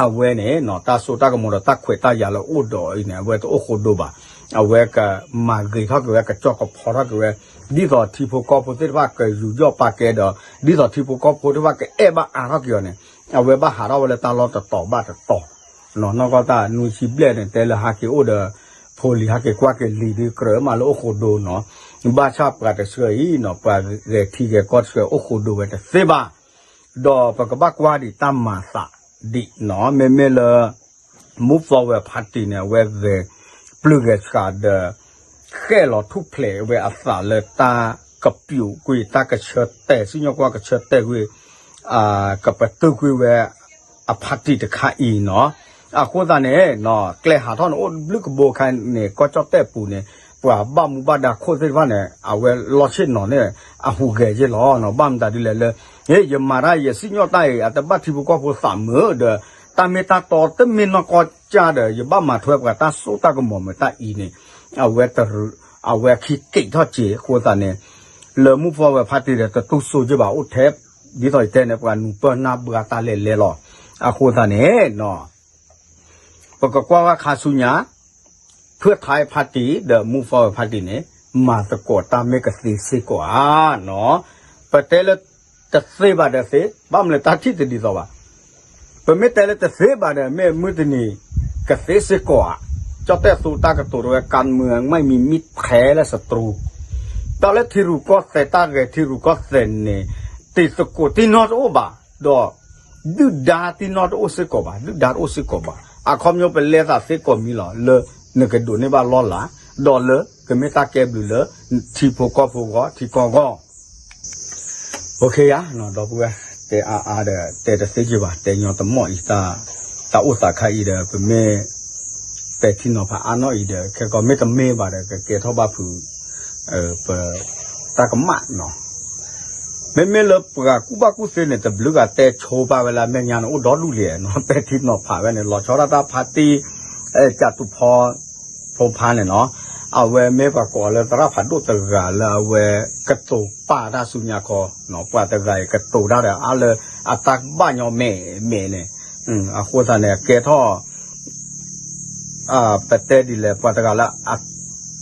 အဝဲန့ၣ် တၢ်စိတၢ်ကမီၤဒီးတၢ်ခွဲးတၢ်ယာ်လၢအိၣ်ဒီးအံၤန့ၣ် အဝဲတအိၣ်ဃိဒိဘၣ်. အဝဲကမၤဂ့ၤထီၣ်က့ၤဝဲ ကကၠီၣ်ကဖီထီၣ်က့ၤဝဲ ဒ်သိးထံဖိကီၢ်ဖိသ့ၣ်တဖၣ်ကယူးယီၣ်ပာ်ကဲဒီး ဒ်သိးထံဖိကီၢ်ဖိသ့ၣ်တဖၣ်ကအဲၣ်ဘၣ်အါထီၣ်က့ၤအီၤန့ၣ် အဝဲဘၣ်ဟးထီၣ်ဝဲလၢတၢ်လီၢ်တတီၤဘၣ်တတီၤ နီၢ်ကီၢ်တၢ်နွံဆံဘျဲၣ်န့ၣ် တဲလၢဟးက့ၤအိၣ်ဒီး ဖိလံၤဟးက့ၤကွၢ်က့ၤလံၤဒုးကြၢးမးလၢအိၣ်ဃိဒိနီၤ. ဘၣ်ဆၣ်ပှၤတဆှၢအံၤနီၤ ပှၤဂဲၤထံဂဲၤကီၢ်တဆှၢအိၣ်ဃိဒိဝဲတသ့ဘၣ်. ဒီးပကဘၣ်ကွၢ်ဒံးတၢ်မၤသးဒံးနီၤ မ့မ့ၢ်လၢ Move Forward Party န့ၣ် အဝဲဂဲၤပျုၢ်ဂဲၤဆှးဒီး ဃဲၣ်လီၤထူၣ်ဖျဲးဝဲအသးလၢတၢ်ကပျိးကွံာ် တၢ်ကဆၢတဲာ် စံၣ်ညီၣ်ကွီၢ်ကဆၢတဲာ်ကွံာ် ကပတုာ်ကွံာ်ဝဲ အ party တခါအံၤနီၤ. အဃိသတးန့ၣ် ကျဲဟးထီၣ်န့ၣ် အိၣ်ဘျုးကဘိခါန့ၣ် ကီၢ်ကၠီၣ်တဲၣ်ပူၤန့ၣ် ပှၤဘၣ်မူဘၣ်ဒါခိၣ်သ့ၣ်တဖၣ်န့ၣ် အဝဲလီၢ်ဆ့ၣ်နီၤန့ၣ် အဟူးဂဲၤယ့ၢ်လီၤနီၤ. ဘၣ်မတၤဒ်လဲၣ်လၢ ယမၤတၢ်အံၤ ယစံၣ်ညီၣ်တၢ်အံၤ အတဘၣ်ထံဖိကီၢ်ဖိသးမုာ်ဒီး တၢ်မ့ၢ်တၢ်တီတမ့ၢ်နီၢ်ကီၢ်ကၢ်ဒီး ယဘၣ်မၤထွဲပှၤတၢ်စိတၢ်ကမီၤမ့ၢ်တၢ်အံၤန့ၣ် အဝဲတရူး အဝဲခံက့ၤထီၣ်က့ၤ အဃိသတးန့ၣ် လၢ Move Forward Party ဒီးတတူၢ်စိယ့ၢ်ဘၣ်အိၣ်ထဲ ဒ်သိးယတဲန့ၣ် ပှၤနူၤပၢၢ်နၢ်ဘှါတၢ်လဲၤလဲၤလီၤ. အဃိသတးန့ၣ် ပကကွၢ်ဝဲခါဆူညါ ဖုၣ်ထါ party ဒီး Move Forward Party န့ၣ် မၤသကိးတၢ်မ့ၢ်ကသ့စ့ၢ်ကီးဧါနီၤ. ပတဲလၢတသ့ဘၣ်ဒီးသ့ ဘၣ်မနုၤလဲၣ်တၢ်ထံၣ်တဒ်သိးဘၣ်. ပမ့ၢ်တဲလၢတသ့ဘၣ်ဒီး မ့ၢ်မုၢ်တနံၤကသ့စ့ၢ်ကီးဧါ. ကၠီၣ်တဲၣ်သူတၢ်ကတိၤတဝဲ การเมืองไม่มีมิตรแท้และศัตรู တၢ်လၢထံရူၢ်ကီၢ်သဲး တၢ်ဂဲၤထံရူၢ်ကီၢ်သဲးန့ၣ် တံၤသကိးတံၢ်နီၢ်တအိၣ်ဘၣ် ဒီး ဒုၣ်ဒါတံၢ်နီၢ်တအိၣ်စ့ၢ်ကီးဘၣ် ဒုၣ်ဒါတအိၣ်စ့ၢ်ကီးဘၣ်. အခီပညီပလဲသးသ့ကိးမံၤလီၤ လၢနကဒိးန့ၢ်ဘၣ်လီၢ်လၤ ဒီးလၢကမ့ၢ်တၢ်ကဲဘျုးလၢ ထံဖိကီၢ်ဖိဂီၢ် ထံကီၢ်ဂီၢ် အိၣ်ခ့ယါ ဒီပုၢ်ဝဲၢ် တဲအါအါဒီး တဲတသ့က့ၤဘၣ် တဲညီတမီၢ်အံၤ တၢ်အိၣ်သးခါအံၤဒီး ပမ့ၢ် ပဲာ်ထံနီၤဖးအါနီၢ်အံၤဒီး ခဲကီးမ့ၢ်တမ့ၢ်ဘၣ်ဒီး ကကဲထီၣ်ဘၣ်ဖုး ပ တၢ်ကမၣ်နီၤ. မ့မ့ၢ်လၢပှၤကူၣ်ဘၣ်ကူၣ်သ့န့ၣ် တဘျုးဂၤတဲဆိပာ်ဝဲလၢအမဲာ်ညါန့ၣ် အိၣ်ဒီဒူၣ်လံနီၤ ပဲာ်ထံနီၤဖးဝဲန့ၣ် လီၤဆီဒၣ်တၢ်ဖါတံၢ် ကၠးတူဖီ ဖိဖါန့ၣ်နီၤ အဝဲမ့ၢ်ပှၤကိးလၢသရၣ်ဖးဒိၣ်တဂၤလၢအဝဲကတိၤပာ်တၢ်ဆူညါခီ ပှၤတဂၤအံၤကတိၤတၢ်ဒီးအါလၢအတၢ်ဘၣ်ညီမဲာ်မဲာ်န့ၣ် အဃိသတးန့ၣ် ကဲထီၣ် ပတဲဒ်လဲၣ် ပှၤတဂၤလၢအ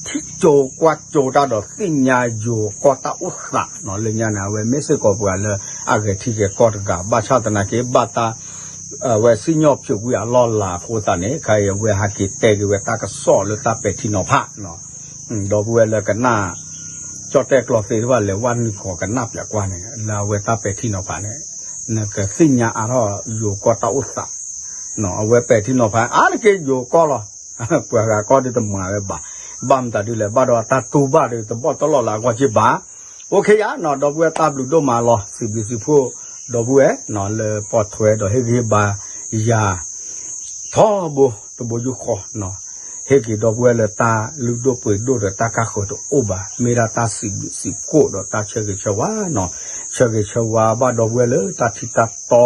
ထံၣ်ကၠိကွၢ်ကၠိတၢ်ဒီးသ့ၣ်ညါယိၤကီၢ်တၢ်အိၣ်သးနီၤ လၢညါန့ၣ် အဝဲမ့ၢ်စ့ၢ်ကီးပှၤလၢအဂဲၤထံဂဲၤကီၢ်တဂၤ ဘၣ်ဆၣ်သနာ်က့ ဘၣ်တၢ် အဝဲစံၣ်ညီၣ်ဖၠိးကွံာ်အလီၢ်လၤအဃိသတးန့ၣ် ခဲအံၤအဝဲဟဲက့ၤတဲက့ၤဝဲတၢ်ကစီၣ်လၢတၢ်ပဲာ်ထံနီၤဖး ဒီပုၢ်ဝဲၢ်လၢကနၣ် ကၠီၣ်တဲၣ်ကျီသ့တဖၣ်လဲၤဝဲနုာ်ဃီၤ ကနၣ်ပၠးကွၢ်န့ၣ် လၢအဝဲတၢ်ပဲာ်ထံနီၤဖးန့ၣ် နကသ့ၣ်ညါအါထီၣ်ယိၤကီၢ်တၢ်အိၣ်သး အဝဲပဲာ်ထံနီၤဖးအါတက့ၢ်ယိၤကီၢ်လီၤ. ပှၤဂၤကီၢ်ဒ်တမၤဝဲဘၣ်. ဘၣ်မတၤဒ်လဲၣ် ဘၣ်ဒီးအတၢ်တူၢ်ဘၣ်ဒီး တဘီၣ်တလီၢ်လၢအဂီၢ်က့ဘၣ်. အိၣ်ခ့ယါနီၤ ဒီပုၢ်ဝဲၢ်တၢ်ဘျုးဒိၣ်မးလီၤ စံးဘျုးစံးဖှိၣ် ဒီပုၢ်ဝဲၢ် လၢပီၣ်ထွဲဒီးဟ့ၣ်ဂံၢ်ဟ့ၣ်ဘါယၤ ထီဘိတဘိယူၢ်ဃီနီၤ ဟ့ၣ်က့ၤဒီပုၢ်ဝဲၢ်လၢတၢ်လုၢ်ဒိၣ်ပှ့ၤဒိၣ်ဒီးတၢ်ကၢ်ဃၢၤတအိၣ်ဘၣ် မ့ၢ်ဒၣ်တၢ်စံးဘျုးစံးဖှိၣ်ဒီးတၢ်ဆၢဂ့ၤဆၢဝါနီၤ ဆၢဂ့ၤဆၢဝါဘၣ်ဒီပုၢ်ဝဲၢ်လၢတၢ်ထံတၢ်တီ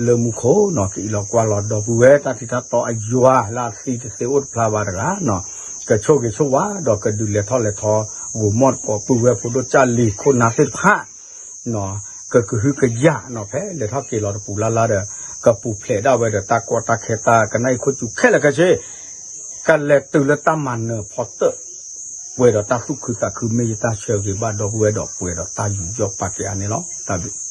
လၢမူခိၣ်နီၤ ကအံးလီၤကွၢ်လီၤဒီပုၢ်ဝဲၢ် တၢ်ထံတၢ်တီအယွၤလၢအသံတသ့အိၣ်တဖျါဘၣ်တဂၤနီၤ ကဆိၣ်ဂ့ၤဆိၣ်ဝါဒီးကဒုးလဲၤထီၣ်လဲၤထီ ဂိၤမီၢ်တကိးပုၢ်ဝဲၢ်ဖိဒိၣ်ကၢ်လံၤခိၣ်နၢ်သ့ၣ်တဖၣ် ကကဟုကယာ်နီၤ ဖဲလဲၤထီၣ်က့ၤလီၤတပူၤလၢ်လၢ်ဒီး ကပူၤဖျဲးဒၣ်ဝဲဒီးတၢ်ကီတၢ်ခဲတၢ်ကနၣ်အံၤခိၣ်စူၤခဲလၢာ်ခဲဆ့ ကလဲၤတုၤလၢတၢ်မၤနၢၤဖီတၢၣ် ပှဲၤဒီးတၢ်သူၣ်ခုသးခု မ့ၢ်ယတၢ်ဆၢဂ့ၤဘၣ်ဒီပုၢ်ဝဲၢ်ဒီးပှဲၤဒီးတၢ်ယူးယီၣ်ပာ်ကဲအါန့ၣ်လီၤ. တၢ်ဘျုး